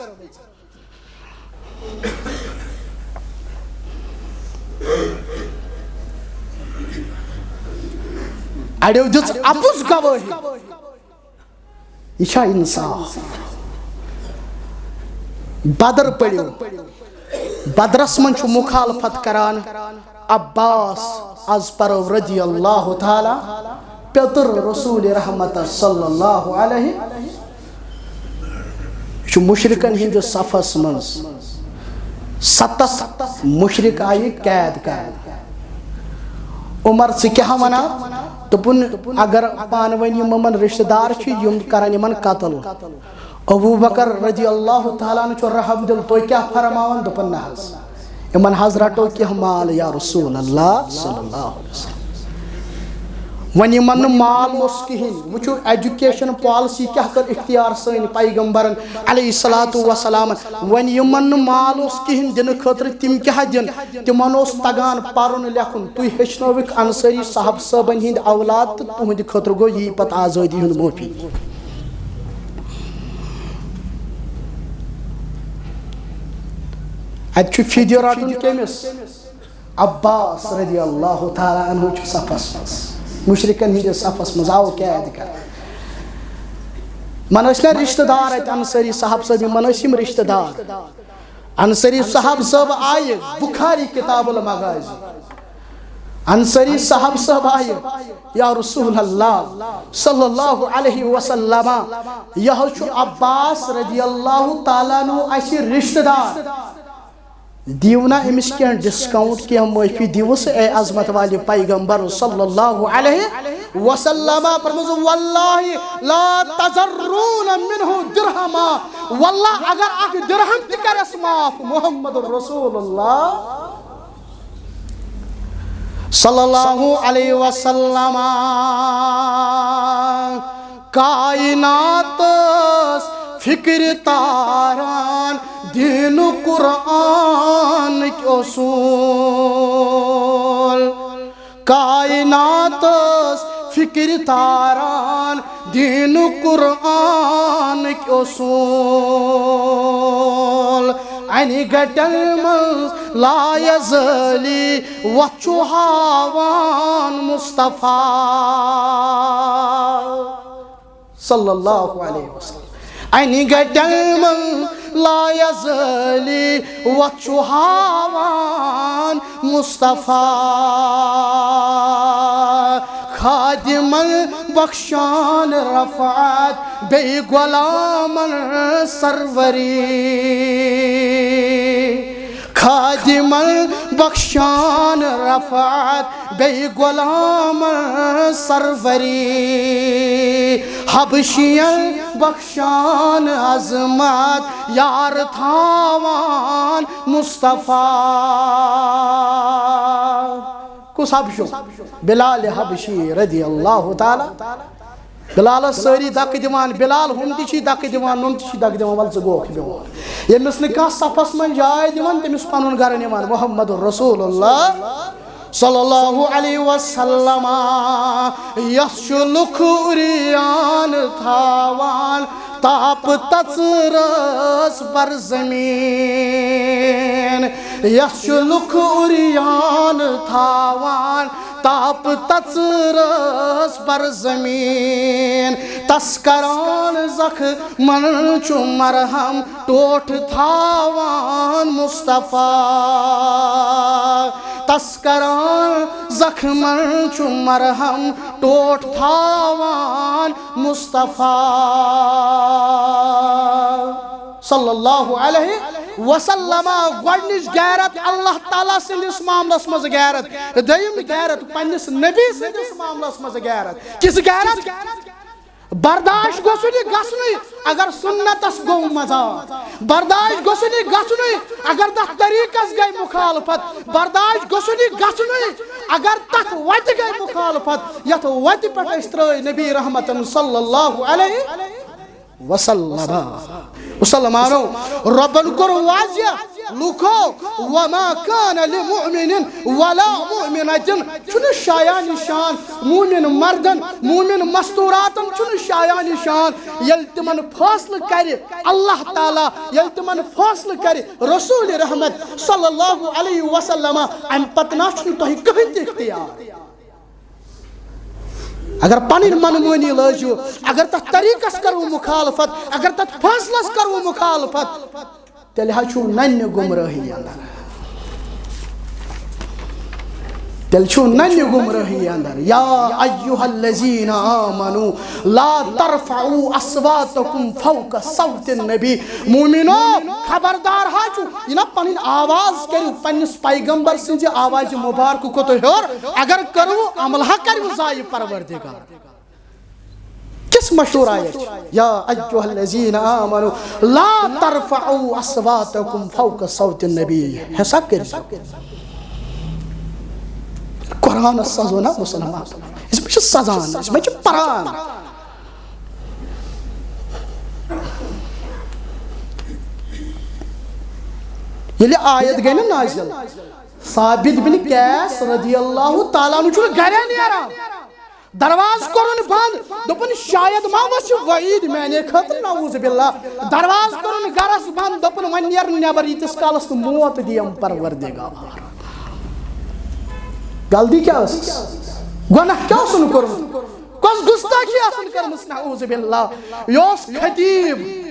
اڑیو دِژ اپُز گوٲہی۔ یہِ چھا انصاف؟ بدر پٔرِو۔ بدرس منٛز چھُ مخالفت کران عباس، از پرو رضی اللہ تعالیٰ، پیٚتٕر رسول رحمت صلی اللہ علیہ۔ یہِ چھُ مشرکن ہٕنٛدِس صفس منٛز۔ ستتھ مشرک آیہِ قید کرنہٕ۔ عمر، ژٕ کیٛاہ ونان؟ دوٚپُن، اگر پانہٕ ؤنۍ یِم یِمن رشتہٕ دار چھِ، یِم کرن یِمن قتل۔ ابو بکر رضی اللہ تعالیٰ عنہ چھُ رحم دل، تُہۍ کیٛاہ فرماوان؟ دوٚپُن، نہ حظ، یِمن حض رٹو کینٛہہ مال یا رسول اللہ صلی اللہ علیہ وسلم۔ وۄنۍ یِمن نہٕ مال اوس کِہیٖنۍ، وٕچھِو ایجوکیشن پالیسی کیٛاہ کٔر اختیار سٲنۍ پیغمبرن علیہ الصلوۃ والسلام۔ وۄنۍ یِمن نہٕ مال اوس کِہیٖنۍ دِنہٕ خٲطرٕ، تِم کیٛاہ دِن؟ تِمن اوس تگان پرُن لیکھُن۔ تُہۍ ہیٚچھنٲوِکھ انصٲری صاحب صٲبن ہِنٛدۍ اولاد تہٕ تُہنٛدِ خٲطرٕ گوٚو یی پتہٕ آزٲدی ہُنٛد معٲفی۔ اتہِ چھُ فدیہ رٹُن کٔمِس؟ عباس رضی اللہ تعالیٰ عنہ چھُ صفس منٛز، مشرکن ہٕنٛدِس صفس منٛز آو قید کرنہٕ۔ یِمن ٲسۍ نا رشتہٕ دار اتہِ انصٲری صاحب صٲب، یِمن ٲسۍ یِم رشتہٕ دار۔ انصٲری صاحب صٲب آیہِ، بخاری کتاب المغازی۔ انصٲری صاحب صٲب آیہِ، یا رسول اللہ صلی اللہ علیہ وسلم، یہِ حظ چھُ عباس رضی اللہ تعالیٰ عنہ اسہِ رشتہٕ دار، دِیِو نا أمِس کینٛہہ ڈسکاؤنٹ، کینٛہہ معٲفی دِیِوس، اے عظمت والہِ پیغمبر صلی اللہ علیہ وسلم۔ فرمٲوس، واللہ لا تذرون منہ درہما، واللہ اگر اکھ درہم تہِ کرٮ۪س معاف، محمد رسول اللہ صلی اللہ علیہ وسلم۔ کائناتس فکر تاران دین قرآنٕکۍ اصوٗل۔ کائناتس فکر تاران دین قرآنٕکۍ اصوٗل۔ انہِ گٹن منٛز لا یزٲلی وۄتھ چھُ ہاوان مصطفیٰ صلی اللہ علیہ وسلم۔ انہِ گٹن منٛز لا یزٲلی وۄتھ چھُ ہاوان مصطفیٰ۔ خادمن بخشان رفعت بیٚیہِ غلامن سروری۔ خادمن بخشان رفعت بیٚیہِ غلامن سروری۔ حبشین بخشان عظمت یار تھاوان مصطفیٰ۔ کُس حبشو؟ بلال حبشی رضی اللہ تعالیٰ۔ بلالس سٲری دکہٕ دِوان، بلال ہُم تہِ چھی دکہٕ دِوان، نُم تہِ چھی دکہٕ دِوان، وَلہٕ ژٕ گوکھ بیٚہوان۔ ییٚمِس نہٕ کانٛہہ صفس منٛز جاے دِوان، تٔمِس پنُن گرٕ نِوان۔ محمد رسول اللہ صلی اللہ علیہ وسلم۔ یس چھُ لُکھ عریان تھاوان تاپہٕ تژرس بر زمین۔ یس چھُ لُکھ عریان تھاوان تاپہٕ تژرس بر زمین۔ تس کران زخمن چھُ مرہم ٹوٹھ تھاوان مصطفیٰ۔ تس کران زخمن چھُ مرہم ٹوٹھ تھاوان مصطفیٰ۔ صلی اللہ علیہ وسلم۔ گۄڈنِچ غیرت اللہ تعالیٰ سٕنٛدِس معاملس منٛز غیرت، دوٚیِم غیرت پننِس نبی سٕنٛدِس معاملس منٛز غیرت۔ کِژھ غیرت؟ برداشت گوٚژھ نہٕ گژھنُے اگر سُنتس گوٚو مذاق، برداشت گوٚژھ نہٕ گژھنُے اگر تتھ طریقس گٔے مخالفت، برداشت گوٚژھ نہٕ گژھنُے اگر تتھ وتہِ گٔے مخالفت یتھ وتہِ پٮ۪ٹھ أسۍ ترٲے نبی رحمتن صلی اللہ علیہ وسلم۔ مسلمانو، رۄبن کوٚر واضح، لوٗکو، وما كان لمؤمن ولا مؤمنة، چھُنہٕ شایان شان مومن مردن، مومن مستوراتن چھُنہٕ شایان شان، ییٚلہِ تِمن فٲصلہٕ کرِ اللہ تعالیٰ، ییٚلہِ تِمن فٲصلہٕ کرِ رسول رحمت صلی اللہ علیہ وسلم، امہِ پتہٕ نہ چھُنہٕ تۄہہِ کٕہٕنۍ تہِ اختیار۔ اگر پنٕنۍ من مٲنی لٲجِو، اگر تتھ طریقس کرو مخالفت، اگر تتھ فٲصلس کرو مخالفت، تیٚلہِ حظ چھُو ننہِ گمرٲہی اندر۔ تیٚلہِ چھُو ننہِ گمرٲہی اندر۔ یا ایھا الذین آمنوا لا ترفعوا اصواتکم فوق صوت النبی۔ مومنو، خبردار حظ چھُو، یہِ نہ پنٕنۍ آواز کٔرِو پننِس پیغمبر سٕنٛزِ آوازِ مُبارکہٕ کھۄتہٕ ہیوٚر۔ اگر کٔرٕو، عمل ہا کَرِوٕ ضایع پروردگار۔ کِس مشورہ یَتھ چھِ؟ یا ایھا الذین آمنوا لا ترفعوا اصواتکم فوق صوت النبی۔ حساب کٔرِو۔ قرآنس سزو نا مسلمان۔ أسۍ ما چھِ سزان، أسۍ ما چھِ پران۔ ییٚلہِ آیت گٔے نا نازل، ثابت بن قیس رضی اللہ تعالیٰ عنہ چھُنہٕ گرے نیران۔ دروازٕ کوٚرُن بنٛد، دوٚپُن، "شاید ما وَسہِ وعیٖد میٛانے خٲطرٕ، نعوذ باللہ۔" دروازٕ کوٚرُن گرس بنٛد، دوٚپُن، "وۄنۍ نیر نٮ۪بر، ییٖتِس کالس نہٕ موت دِیم پروردگار۔" غلطی کیٛاہ ٲسٕس؟ گۄناہ کیٛاہ اوسُن کوٚرمُت؟ کۄس گُستٲخی ٲسٕن کٔرمٕژ؟ نعوذ باللہ۔ یہِ اوس خطیب۔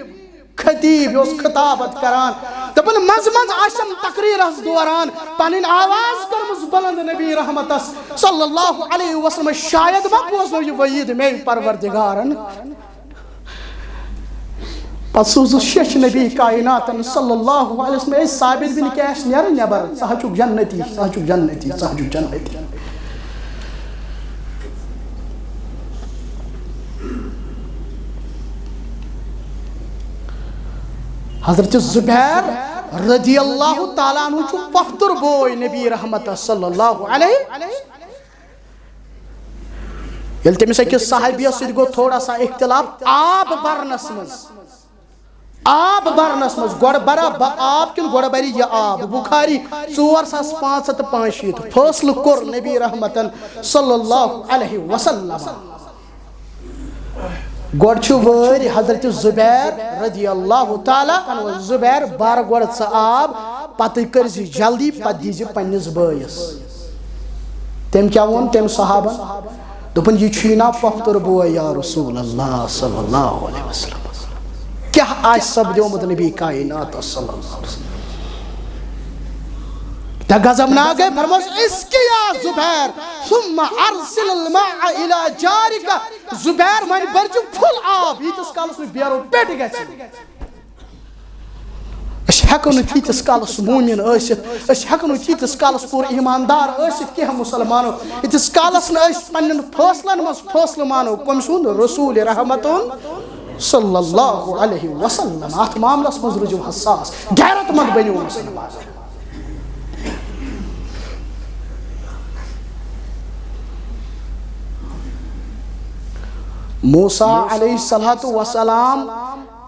خطیب یہِ اوس خطابت کران، دپان، منٛزٕ منٛزٕ آسٮ۪م تقریرس دوران پنٕنۍ آواز کٔرمٕژ بلند نبی رحمتس صلی اللہ علیہ وسلم، شاید ما بوزنو یہِ وعید مے پروردگارن۔ پتہٕ سوٗزُس شیٚچھ نبی کائناتن صلی اللہ علیہ وسلم، "اے ثابت بن قیس، نیر نٮ۪بر، ژٕ ہا چھُکھ جنتی، ژٕ ہا چھُکھ جنتی، ژٕ ہا چھُکھ جنتی۔" حضرت زبیر رضی اللہ تعالیٰ عنہ چھُ پۄپھتُر بوے نبی رحمت صلی اللہ علیہ۔ ییٚلہِ تٔمِس أکِس صحابیَس سۭتۍ گوٚو تھوڑا سا اختلاف آب برنس منٛز، آب برنس منٛز، گۄڈٕ برا بہٕ آب کِنہٕ گۄڈٕ برِ یہِ آب؟ بخاری ژور ساس پانٛژھ ہتھ تہٕ پانٛژھ شیٖتھ۔ فٲصلہٕ کوٚر نبی رحمتن صلی اللہ علیہ وسلم۔ گۄڈٕ چھُ وٲرۍ حضرت زبیر رضی اللہ تعالیٰ عنہ، زبیر، بر گۄڈٕ ژٕ آب، پتہٕ کٔرۍ زِ جلدی، پتہٕ دی زِ پننِس بٲیِس۔ تٔمۍ کیٛاہ ووٚن تٔمۍ صحابن؟ دوٚپُن، "یہِ چھُے نا پۄپھتُر بوے یا رسول اللہ صلی اللہ علیہ وسلم؟ کیٛاہ آسہِ سپدیومُت نبی کائناتس صلی اللہ علیہ وسلم؟" تہٕ غضبناک گٔے، فرموس، "اسقِ یا زبیر، ثم ارسل الماء الی جارک۔" زبیر، وۄنۍ بٔرزِ پھُل آب، ییٖتِس کالس نہٕ بیرو پٮ۪ٹھ گژھِ۔ أسۍ ہٮ۪کو نہٕ تیٖتِس کالس مومن ٲسِتھ، أسۍ ہٮ۪کو نہٕ تیٖتِس کالس پوٗرٕ ایماندار ٲسِتھ کینٛہہ مسلمانو، ییٖتِس کالس نہٕ أسۍ پننٮ۪ن فٲصلن منٛز فٲصلہٕ مانو کٔمۍ سُنٛد؟ رسول رحمتُن صلی اللہ علیہ وسلم۔ اتھ معاملس منٛز روٗزِو حساس، غیرت مند بٔنِو مسلمان۔ موسیٰ علیہ الصلوۃ والسلام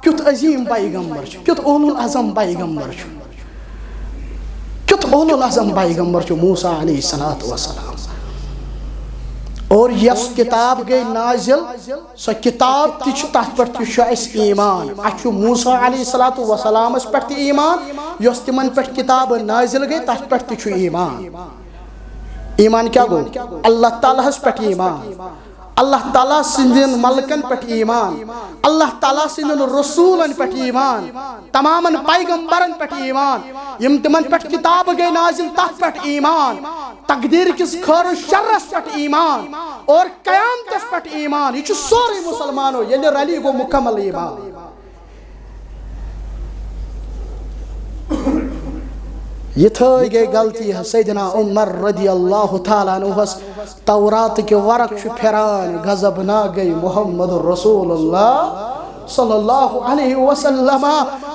کیُتھ عظیم پیغمبر چھُ، کیُتھ اولو العزم پیغمبر چھُ، کیُتھ اولو العزم پیغمبر چھُ موسیٰ علیہ الصلوۃ والسلام۔ اور یۄس کتاب گٔے نازل، سۄ کتاب تہِ چھِ، تتھ پٮ۪ٹھ تہِ چھُ اَسہِ ایمان۔ اَسہِ چھُ موسیٰ علیہ الصلوۃ والسلامس پٮ۪ٹھ تہِ ایمان، یۄس تِمن پٮ۪ٹھ کتاب نازل گٔے، تتھ پٮ۪ٹھ تہِ چھُ ایمان۔ ایمان کیٛاہ گوٚو؟ اللہ تعالیٰ ہس پٮ۪ٹھ ایمان، اللہ تعالیٰ سٕنٛدٮ۪ن ملکن پٮ۪ٹھ ایمان، اللہ تعالیٰ سٕنٛدٮ۪ن رسولن پٮ۪ٹھ ایمان، تمامن پیغمبرن پٮ۪ٹھ ایمان، یِم تِمن پٮ۪ٹھ کتاب گٔے نازل، تتھ پٮ۪ٹھ ایمان، تقدیر کِس خٲر و شرس پٮ۪ٹھ ایمان اور قیامتس پٮ۪ٹھ ایمان۔ یہِ چھُ سورُے مسلمانو، ییٚلہِ رلی گوٚو مکمل ایمان۔ یِتھٲے گٔے غلطی۔ سیدنا عمر رضی اللہ تعالیٰ عنہس تورات کہِ ورق چھُ پھران، غضب نہ گٔے محمد رسول اللہ صلی اللہ علیہ وسلم۔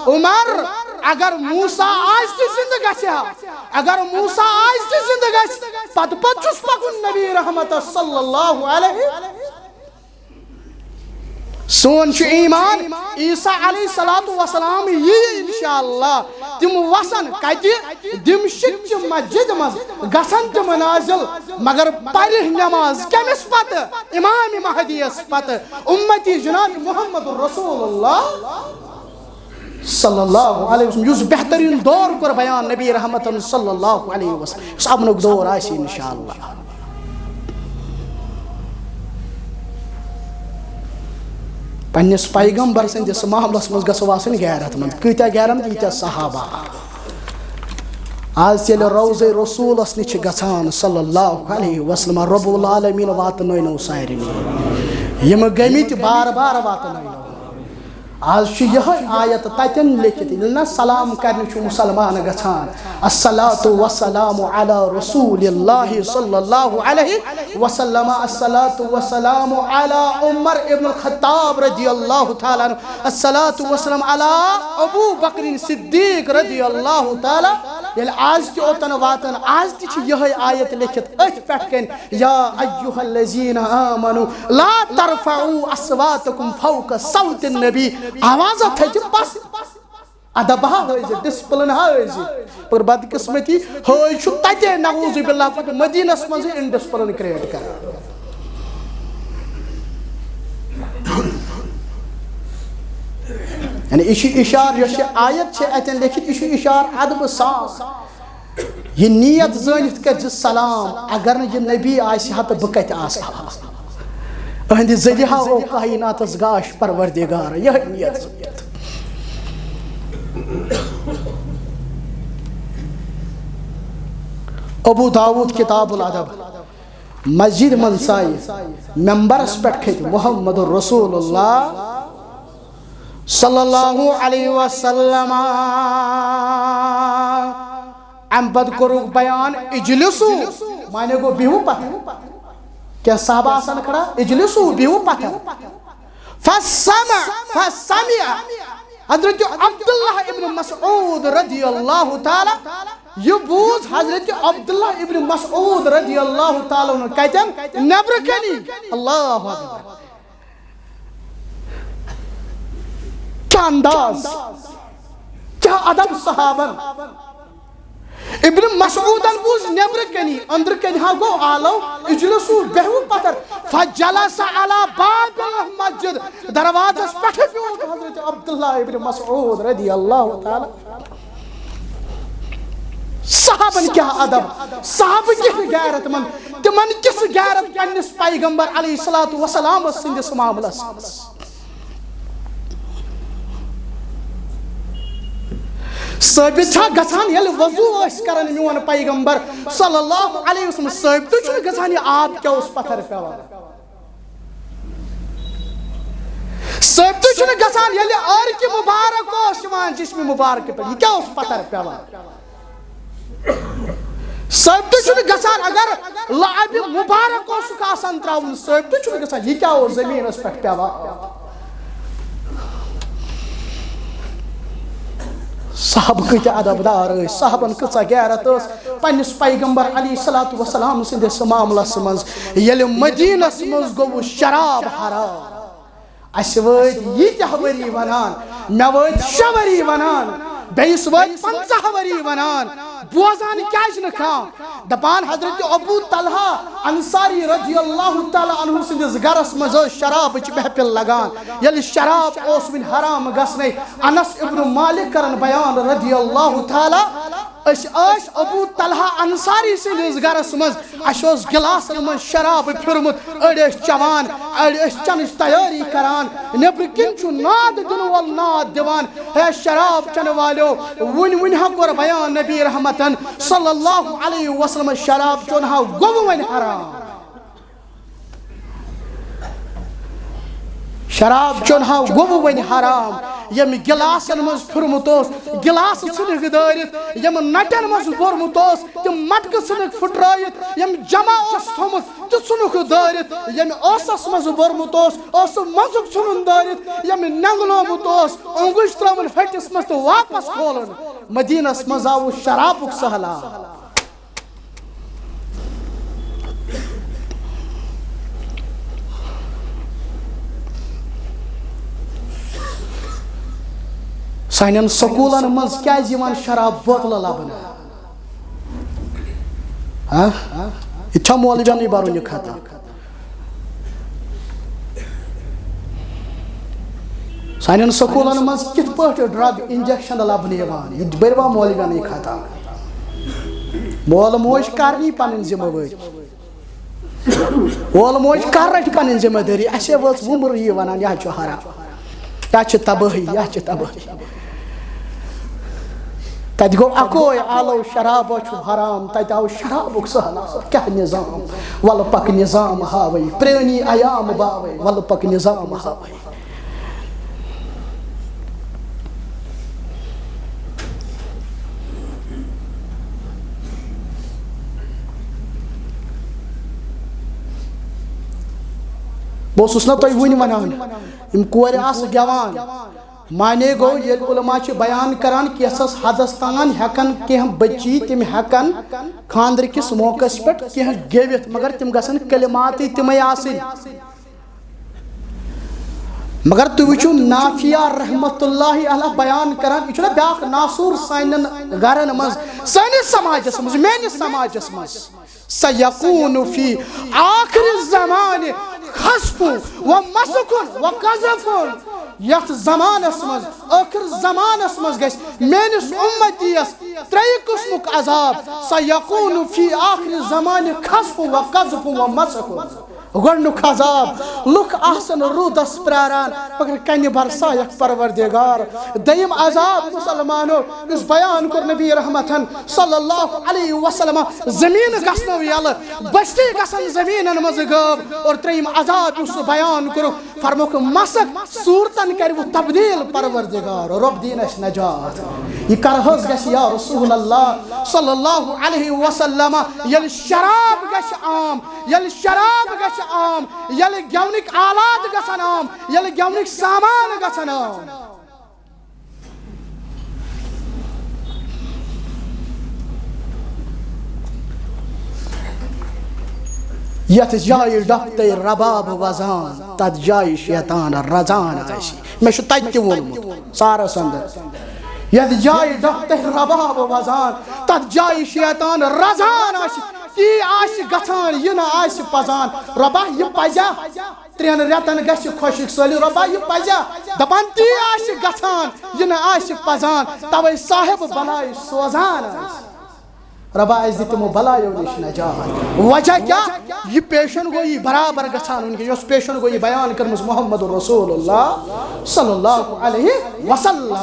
عمر، اگر موسیٰ آز تہِ زندٕ گژھِ ہا، اگر موسیٰ آز تہِ زندٕ گژھِ، پتہٕ پتہٕ چھُس پکُن نبی رحمت صلی اللہ علیہ۔ سون چھُ ایمان، عیسیٰ علیہ الصلوۃ والسلام یی انشاءاللہ۔ تِم وسن کتہِ؟ دمشق چہِ مسجد منٛز گژھن تِم نازل، مگر پرِ نماز کٔمِس پتہٕ؟ امام مہدیس پتہٕ، امتی جناب محمد رسول اللہ صلی اللہ علیہ وسلم، یُس بہترین دور کوٚر بیان نبی رحمتن صلی اللہ علیہ وسلم، یُس امنُک دور آسہِ انشاءاللہ۔ پننِس پیغمبر سٕنٛدِس معاملس منٛز گژھو آسٕنۍ غیرت مند۔ کۭتیاہ غیرت مند، ییٖتیاہ صحابہ۔ آز ییٚلہِ روضے رسولس نِش چھِ گژھان صلی اللہ علیہ وسلم، رب العالمین واتنٲونو سارنٕے۔ یِم گٔمٕتۍ بار بار واتنٲونو۔ آز چھُ یِہوٚے آیت تتٮ۪ن لیکھِتھ، ییٚلہِ نہ سلام کرنہِ چھُ مُسلمان گژھان، الصلاۃ والسلام علی رسول اللہ صلی اللہ علیہ وسلم، الصلاۃ والسلام علی عمر ابن الخطاب رضی اللہ تعالیٰ عنہ، الصلاۃ والسلام علی ابو بکر صدیق رضی اللہ تعالیٰ۔ ییٚلہِ آز تہِ اوٚتن واتان، آز تہِ چھِ یِہوٚے آیت لیکھِتھ أتھۍ پٮ۪ٹھ کَنۍ، یا ایھا الذین آمنوا لا ترفعوا اصواتکم فوق صوت النبی۔ آواز ہا تھٲیزِ پس، ادب ہا ہٲیزِ، ڈسپلن ہا ہٲیزِ۔ مگر بدقسمتی ہٲے چھُ تتے نعوذ باللہ پتہٕ مدینس منٛز انڈسپلن کریٹ کران۔ یعنی یہِ چھُ اشارٕ، یۄس یہِ آیت چھِ اتٮ۪ن لیکھِتھ، یہِ چھُ اشارٕ ادبہٕ سان۔ یہِ نیت زٲنِتھ کٔرۍ زِ سلام، اگر نہٕ یہِ نبی آسہِ ہا تہٕ بہٕ کتہِ آسہٕ ہا؟ أہنٛدِ ذٔریعہٕ ہا او کائناتس گاش پروردگار، یِہوٚے نیت زٲنِتھ۔ ابو داؤد کتاب الادب، مسجد منٛز سایہِ، ممبرس پٮ۪ٹھ کھٔتۍ محمد رسول اللہ صلی اللہ علیہ وسلم۔ امہِ پتہٕ کوٚرُکھ بیان، اجلسو، معنی گوٚو بِہِو پتھر۔ کینٛہہ صحابہ آسان کھڑا، اجلسو، بِہِو پتھر۔ فسمع، فسمع حضرت عبداللہ ابن مسعود رضی اللہ تعالیٰ، یہِ بوٗز حضرت عبداللہ ابن مسعود رضی اللہ تعالیٰ عنہ کتٮ۪ن؟ نیبرٕ کنی۔ اللہ اکبر۔ کیٛاہ انداز، کیٛاہ ادب صحابن۔ ابن مسعودن بوٗز نیبرٕ کنی، أنٛدرٕ کنہِ ہا گوٚو آلو، اجلسو، بیہوٕ پتھر۔ فجلس علی باب المسجد، دروازس پٮ۪ٹھٕ بیوٗٹھ حضرت عبداللہ ابن مسعود رضی اللہ تعالیٰ۔ صحابن کیٛاہ ادب، صحابہٕ کِتھ غیرت مند، تِمن کِژھ غیرت پننِس پیغمبر علیہ الصلوۃ والسلام سٕنٛدِس معاملس منٛز۔ ثٲبت چھا گژھان، ییٚلہِ وضو ٲسۍ کران میون پیغمبر صلی اللہ علیہ وسلم، ثٲبتٕے چھُنہٕ گژھان یہِ آب کیٛاہ اوس پتھر پٮ۪وان۔ ثٲبتٕے چھُنہٕ گژھان، ییٚلہِ عرقہِ مبارک اوس یِوان جسمِ مبارکہِ پٮ۪ٹھ، یہِ کیٛاہ اوس پتھر پٮ۪وان؟ ثٲبتٕے چھُنہٕ گژھان، اگر لعابِ مبارک اوسُکھ آسان ترٛاوُن، ثٲبتٕے چھُنہٕ گژھان، یہِ کیٛاہ اوس زٔمیٖنَس پٮ۪ٹھ پٮ۪وان؟ صحابہٕ کۭتیٛاہ ادب دار ٲسۍ، صحابن کۭژاہ غیرت ٲس پننِس پیغمبر علیہ الصلوۃ والسلام سٕنٛدِس معاملس منٛز۔ ییٚلہِ مدینس منٛز گوٚو شراب حرام، اسہِ وٲتۍ ییٖتیٛاہ ؤری ونان، مےٚ وٲتۍ شےٚ ؤری ونان، بیٚیِس وٲتۍ پنٛژاہ ؤری ونان، بوزان کیٛازِ نہٕ کانٛہہ؟ دپان حضرت ابو طلحہ انصاری رضی اللہ تعالیٰ عنہ سٕنٛدِس گرس منٛز ٲس شرابٕچ محفل لگان۔ ییٚلہِ شراب اوس وُنہِ حرام گژھنَے، انس ابن مالک کرن بیان رضی اللہ تعالیٰ، أسۍ ٲسۍ ابو طلحہ انصاری سٕنٛدِس گرس منٛز، اسہِ اوس گلاسن منٛز شراب پھیُرمُت، أڑۍ ٲسۍ چٮ۪وان، أڑۍ ٲسۍ چٮ۪نٕچ تیٲری کران۔ نیبرٕ کِنۍ چھُ ناد دِنہٕ وول ناد دِوان، ہے شراب چٮ۪نہٕ والیو، وُنہِ وُنہِ ہا کوٚر بیان نبی رحمتن صلی اللہ علیہ وسلم، شراب چیوٚن ہا گوٚو وۄنۍ حرام۔ شراب چیوٚن ہا گوٚو وۄنۍ حرام۔ ییٚمہِ گِلاسن منٛز پھیُرمُت اوس، گِلاسہٕ ژھٕنِکھ دٲرِتھ، یِم نَٹٮ۪ن منٛز بوٚرمُت اوس، تِم مَٹکہٕ ژھٕنِکھ پھٕٹرٲیِتھ، یِم جمع اوس تھوٚمُت، تہِ ژھٕنُکھ دٲرِتھ، ییٚمہِ ٲسس منٛز بوٚرمُت اوس، ٲسہٕ منٛزُک ژھٕنُن دٲرِتھ، ییٚمہِ نٮ۪نٛگلومُت اوس، اوٚنٛگُج ترٛٲوٕن ۂٹِس منٛز تہٕ واپس کھولُن۔ مدیٖنس منٛز آو شرابُک سہلاب۔ سانٮ۪ن سکوٗلن منٛز کیازِ یِوان شراب بوتلہٕ لبنہٕ؟ ہاں؟ یہِ چھا مولویَنٕے بَرُن یہِ خطا؟ سانٮ۪ن سکوٗلن منٛز کِتھ پٲٹھۍ drug injection لبنہٕ یِوان؟ یہِ تہِ بٔروا مولویَنٕے خطا؟ مول موج کر نی پنٕنۍ ذمہٕ وٲری؟ مول موج کر رٹہِ پنٕنۍ ذمہٕ دٲری؟ اسے وٲژ وُمر یہِ ونان، یہِ حظ چھُ حرام، یہِ حظ چھِ تبٲہی، یہِ حظ چھِ تبٲہی۔ تتہِ گوٚو اکوے آلو، شراب چھُ حرام، تتہِ آو شرابُک سہلاب۔ کیٛاہ نظام؟ ولہٕ پکھ نظام ہاوٕے، پرٛٲنی ایام باوٕے، ولہٕ پکھ نظام ہاوٕے۔ بہٕ اوسُس نہ تۄہہِ وُنہِ وَنان، یِم کورِ آسہٕ گٮ۪وان، معنی گوٚو، ییٚلہِ علماء چھِ بیان کران، کینٛژھس حدس تام ہٮ۪کن کینٛہہ بٔچی، تِم ہٮ۪کن خانٛدرٕ کِس موقعس پٮ۪ٹھ کینٛہہ گیٚوِتھ، مگر تِم گژھن کلماتٕے تِمے آسٕنۍ۔ مگر تُہۍ وٕچھِو نافیہ رحمتہ اللہ علیہ بیان کران، یہِ چھُنہ بیٛاکھ ناسوٗر سانٮ۪ن گرن منٛز، سٲنِس سماجس منٛز، میٲنِس سماجس منٛز۔ سیکون فی آخر الزمان خسف و مسخ و قذف۔ یتھ زمانس منٛز، ٲخر زمانس منٛز گژھِ میٲنِس امتیس ترٛیٚیہِ قٕسمُک عذاب۔ سیکون فی آخر الزمان خسف و قذف و مسخ۔ گۄڈنیُک عذاب، لُکھ آسن روٗدس پراران، مگر کنہِ برسایکھ پروردگار۔ دوٚیِم عذاب مسلمانو، یُس بیان کوٚر نبی رحمتن صلی اللہ علیہ وسلم، زمین گژھنو یلہٕ، بستی گژھن زمینن منٛز غٲب۔ اور ترٛیٚیِم عذاب یُس سُہ بیان کوٚرُکھ، فرموکھ، مسخ، صورتن کرِوٕ تبدیل پروردگار، رۄب دِیِن اسہِ نجات۔ یہِ کر حظ گژھِ یا رسول اللہ صلی اللہ علیہ وسلم؟ ییٚلہِ شراب گژھِ عام، ییٚلہِ شراب گژھِ عام، ییٚلہِ گٮ۪ونٕکۍ آلات گژھن عام، ییٚلہِ گٮ۪ونٕکۍ سامان گژھن عام۔ یتھ جایہِ ڈپھ تہٕ رباب وزان، تتھ جایہِ شیطان رزان آسہِ۔ مےٚ چھُ تتہِ تہِ ووٚنمُت سارس اندر، یتھ جایہِ ڈپھ تہٕ رباب وزان، تتھ جایہِ شیطان رزان آسہِ۔ تی آسہِ گژھان، یہِ نہٕ آسہِ پزان۔ رۄبا، یہِ پزیا؟ ترٛٮ۪ن رٮ۪تن گژھِ خۄشک سٲلِم۔ رۄبا، یہِ پزیا؟ دپان، تی آسہِ گژھان، یہِ نہٕ آسہِ پزان۔ توے صاحب بلاے سوزان آسہِ۔ رۄبا، اَسہِ دِ تِمو بلایو نِش نجات۔ وجہ کیٛاہ؟ یہِ پیشن گویی برابر گژھان وٕنکیٚن، یۄس پیشن گویی بیان کٔرمٕژ محمد رسول اللہ صلی اللہ علیہ وسلم۔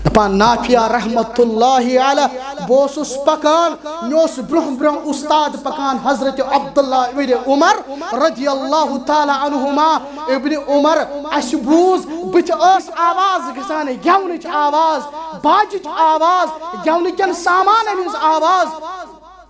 دپان نافیہ رحمت اللہ علیہ، بہٕ اوسُس پکان، مےٚ اوس برونٛہہ برونٛہہ استاد پکان حضرت عبداللہ ابن عمر رضی اللہ تعالیٰ عنہما۔ ابن عمر، اسہِ بوٗز، بٕتھِ ٲس آواز گژھان، گٮ۪ونٕچ آواز، باجٕچ آواز، گٮ۪ونہٕ کٮ۪ن سامانن ہٕنٛز آواز۔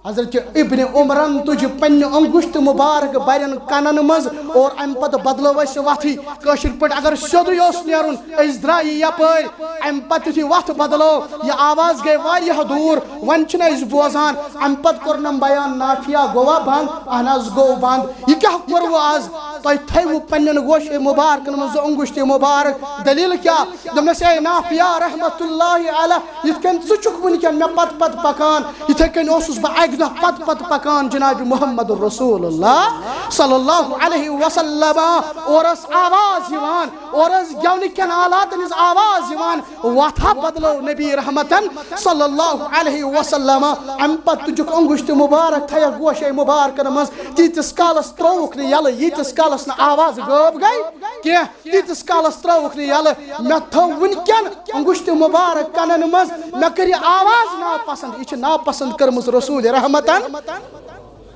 حضرت ابن عمرن تُج پننہِ انگشت مبارک برٮ۪ن کنن منٛز اور امہِ پتہٕ بدلٲو اسہِ وتھٕے۔ کٲشِر پٲٹھۍ اگر سیوٚدُے اوس نیرُن، أسۍ درٛایہِ یپٲرۍ۔ امہِ پتہٕ یُتھُے وتھ بدلٲو، یہِ آواز گٔے واریاہ دوٗر، وۄنۍ چھِنہٕ أسۍ بوزان۔ امہِ پتہٕ کوٚرنم بیان، نافیہ گوٚوا بنٛد؟ اہن حظ گوٚو بنٛد۔ یہِ کیٛاہ کوٚروٕ از؟ تۄہہِ تھٲیوٕ پننٮ۪ن گوشے مبارکن منٛز زٕ انگشتہِ مبارک۔ دلیل کیٛاہ؟ دوٚپنس، اے نافیہ رحمت اللہ علیہ، یِتھ کٔنۍ ژٕ چھُکھ وٕنکیٚن مےٚ پتہٕ پتہٕ پکان، یِتھے کٔنۍ اوسُس بہٕ اکہِ دۄہ پتہٕ پتہٕ پکان جناب محمد رسول اللہ صلی اللہ علیہ وسلم۔ اور ٲس آواز یِوان، اور ٲس گٮ۪ونہٕ کٮ۪ن آلاتن ہٕنٛز آواز یِوان۔ وتھا بدلو نبی رحمتن صلی اللہ علیہ وسلم۔ امہِ پتہٕ تُجُکھ انگشت مبارک، تھایکھ گوشے مبارکن منٛز۔ تیٖتِس کالس ترٛووُکھ نہٕ یلہٕ، ییٖتِس کالس نہٕ آواز غٲب گٔے کینٛہہ۔ تیٖتِس کالس ترٛٲوُکھ نہٕ یلہٕ۔ مےٚ تھٲو وٕنکٮ۪ن انگشت مبارک کنن منٛز، مےٚ کٔر یہِ آواز ناپسند۔ یہِ چھِ ناپسند کٔرمٕژ رسول رحمتن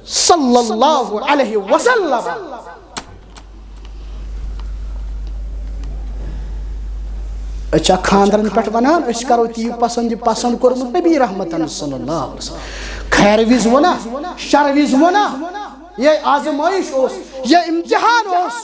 صلی اللہ علیہ وسلم۔ أسۍ چھا خاندرن پٮ۪ٹھ ونان أسۍ کرو تی پسند، یہِ پسند کوٚرمُت نبی رحمتن صلی اللہ علیہ وسلم؟ خیر وِز ووٚنا، شر وِز ووٚنا، یہِ آزمٲیش اوس، یہِ امتحان اوس۔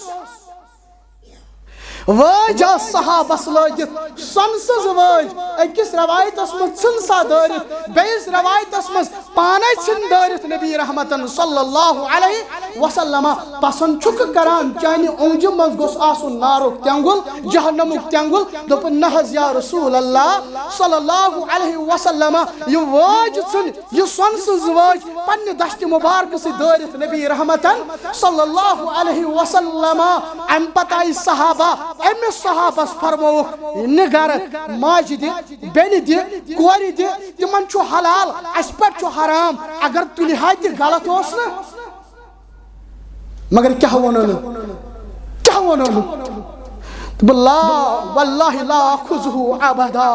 وٲج آس صحابس لٲگِتھ، سۄنہٕ سٕنٛز وٲج۔ أکِس رٮ۪وایتس منٛز ژھٕن سا دٲرِتھ، بیٚیِس رٮ۪وایتس منٛز پانے ژھٕن دٲرِتھ نبی رحمتن صلی اللہ علیہ وسلم۔ پسند چھُکھ کران چانہِ اونٛگجہِ منٛز گوٚژھ آسُن نارُک تٮ۪نٛگُل، جہنمُک تٮ۪نٛگُل؟ دوٚپُن، نہ حظ یا رسول اللہ صلی اللہ علیہ وسلم، یہِ وٲج ژھٕن، یہِ سۄنہٕ سٕنٛز وٲج پننہِ دستِ مبارکہٕ سۭتۍ دٲرِتھ نبی رحمتن صلی اللہ علیہ وسلم۔ امہِ پتہٕ آیہِ صحابہ، أمِس صحابس فرمووُکھ، نِگرٕ ماجہِ دِ، بیٚنہِ دِ، کورِ دِ، تِمن چھُ حلال، اسہِ پٮ۪ٹھ چھُ حرام۔ اگر تُلہِ ہا تہِ غلط اوس نہ، مگر کیٛاہ وَنو نہٕ؟ کیٛاہ وَنو نہٕ؟ دوٚپُن، لا، واللہ لا آخذہ ابدا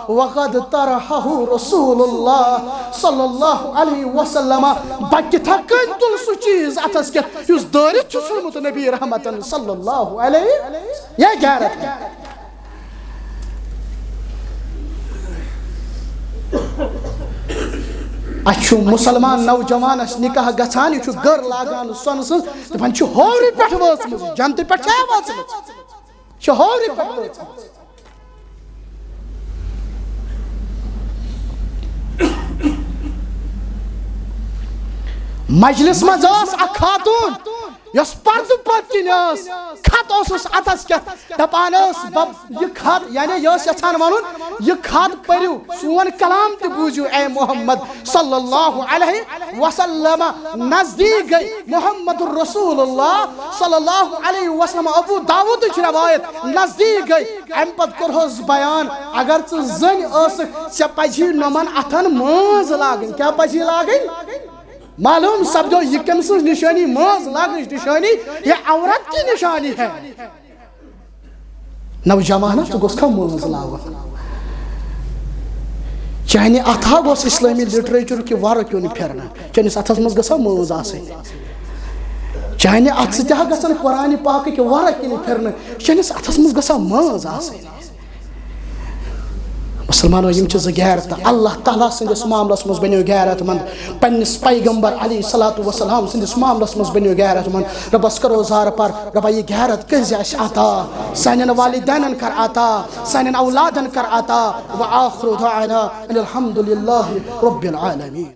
وقد طرحہ رسول اللہ صلی اللہ علیہ وسلم۔ بہٕ کِتھا کٔنۍ تُلہٕ سُہ چیٖز اَتھس کٮ۪تھ یُس دٲرِتھ چھُ ژھُنمُت نبی رحمتن صلی اللہ علیہ؟ یا غیرت۔ اَسہِ چھُ مُسلمان نوجوانس نکاح گژھان، یہِ چھُ گٔر لاگان سۄنہٕ سٕنٛز، دَپان چھِ ہورِ پٮ۪ٹھ وٲژمٕژ، جنتہٕ پٮ۪ٹھ چھا وٲژمٕژ؟ چھِ ہورِ پٮ۪ٹھ وٲژمٕژ۔ مجلس منٛز ٲس اکھ خاتون، یۄس پردٕ پٔتۍ کِنۍ ٲس، خط اوسُس اتھس کٮ۪تھ، دپان ٲس، بب، یہِ خط، یعنی یہِ ٲس یژھان ونُن، یہِ خط پٔرِو، سون کلام تہِ بوٗزِو، اے محمد صلی اللہ علیہ وسلم۔ نزدیٖک گٔے محمد رسول اللہ صلی اللہ علیہ وسلم۔ ابو داؤدٕچ روایت، نزدیٖک گٔے۔ امہِ پتہٕ کوٚرہوس بیان، اگر ژٕ زٔنۍ ٲسٕکھ، ژےٚ پزی نۄمن اتھن مٲنز لاگٕنۍ۔ کیٛاہ پزی لاگٕنۍ؟ معلوم سپدیو، یہِ کٔمۍ سٕنٛز نشٲنی؟ مٲنز لاگنٕچ نشٲنی، یہ عورت کی نشانی ہے۔ نوجوان، ژٕ گوٚژھ کھا مٲنز لاگُن؟ چانہِ اتھا گوٚژھ اسلٲمی لٹریچرُک یہِ ورق یُن پھرنہٕ۔ چٲنِس اتھس منٛز گژھا مٲنز آسٕنۍ۔ چانہِ اتھٕ سۭتۍ ہا گژھن قرآنِ پاکٕکۍ ورق یِنۍ پھرنہٕ۔ چٲنِس اتھس منٛز گژھا مٲنز آسٕنۍ۔ مسلمانو، یِم چھِ زٕ غیرت۔ اللہ تعالیٰ سٕنٛدِس معاملس منٛز بٔنِو غیرت مند، پننِس پیغمبر علیہ الصلوۃ والسلام سٕنٛدِس معاملس منٛز بٔنِو غیرت مند۔ رۄبس کرو زارٕ پار، رۄبا، یہِ غیرت کٔرۍ زِ اَسہِ عطا، سانٮ۪ن والدینن کر عطا، سانٮ۪ن اولادن کر عطا۔ وآخر دعوانا ان الحمد للہ رب العالمین۔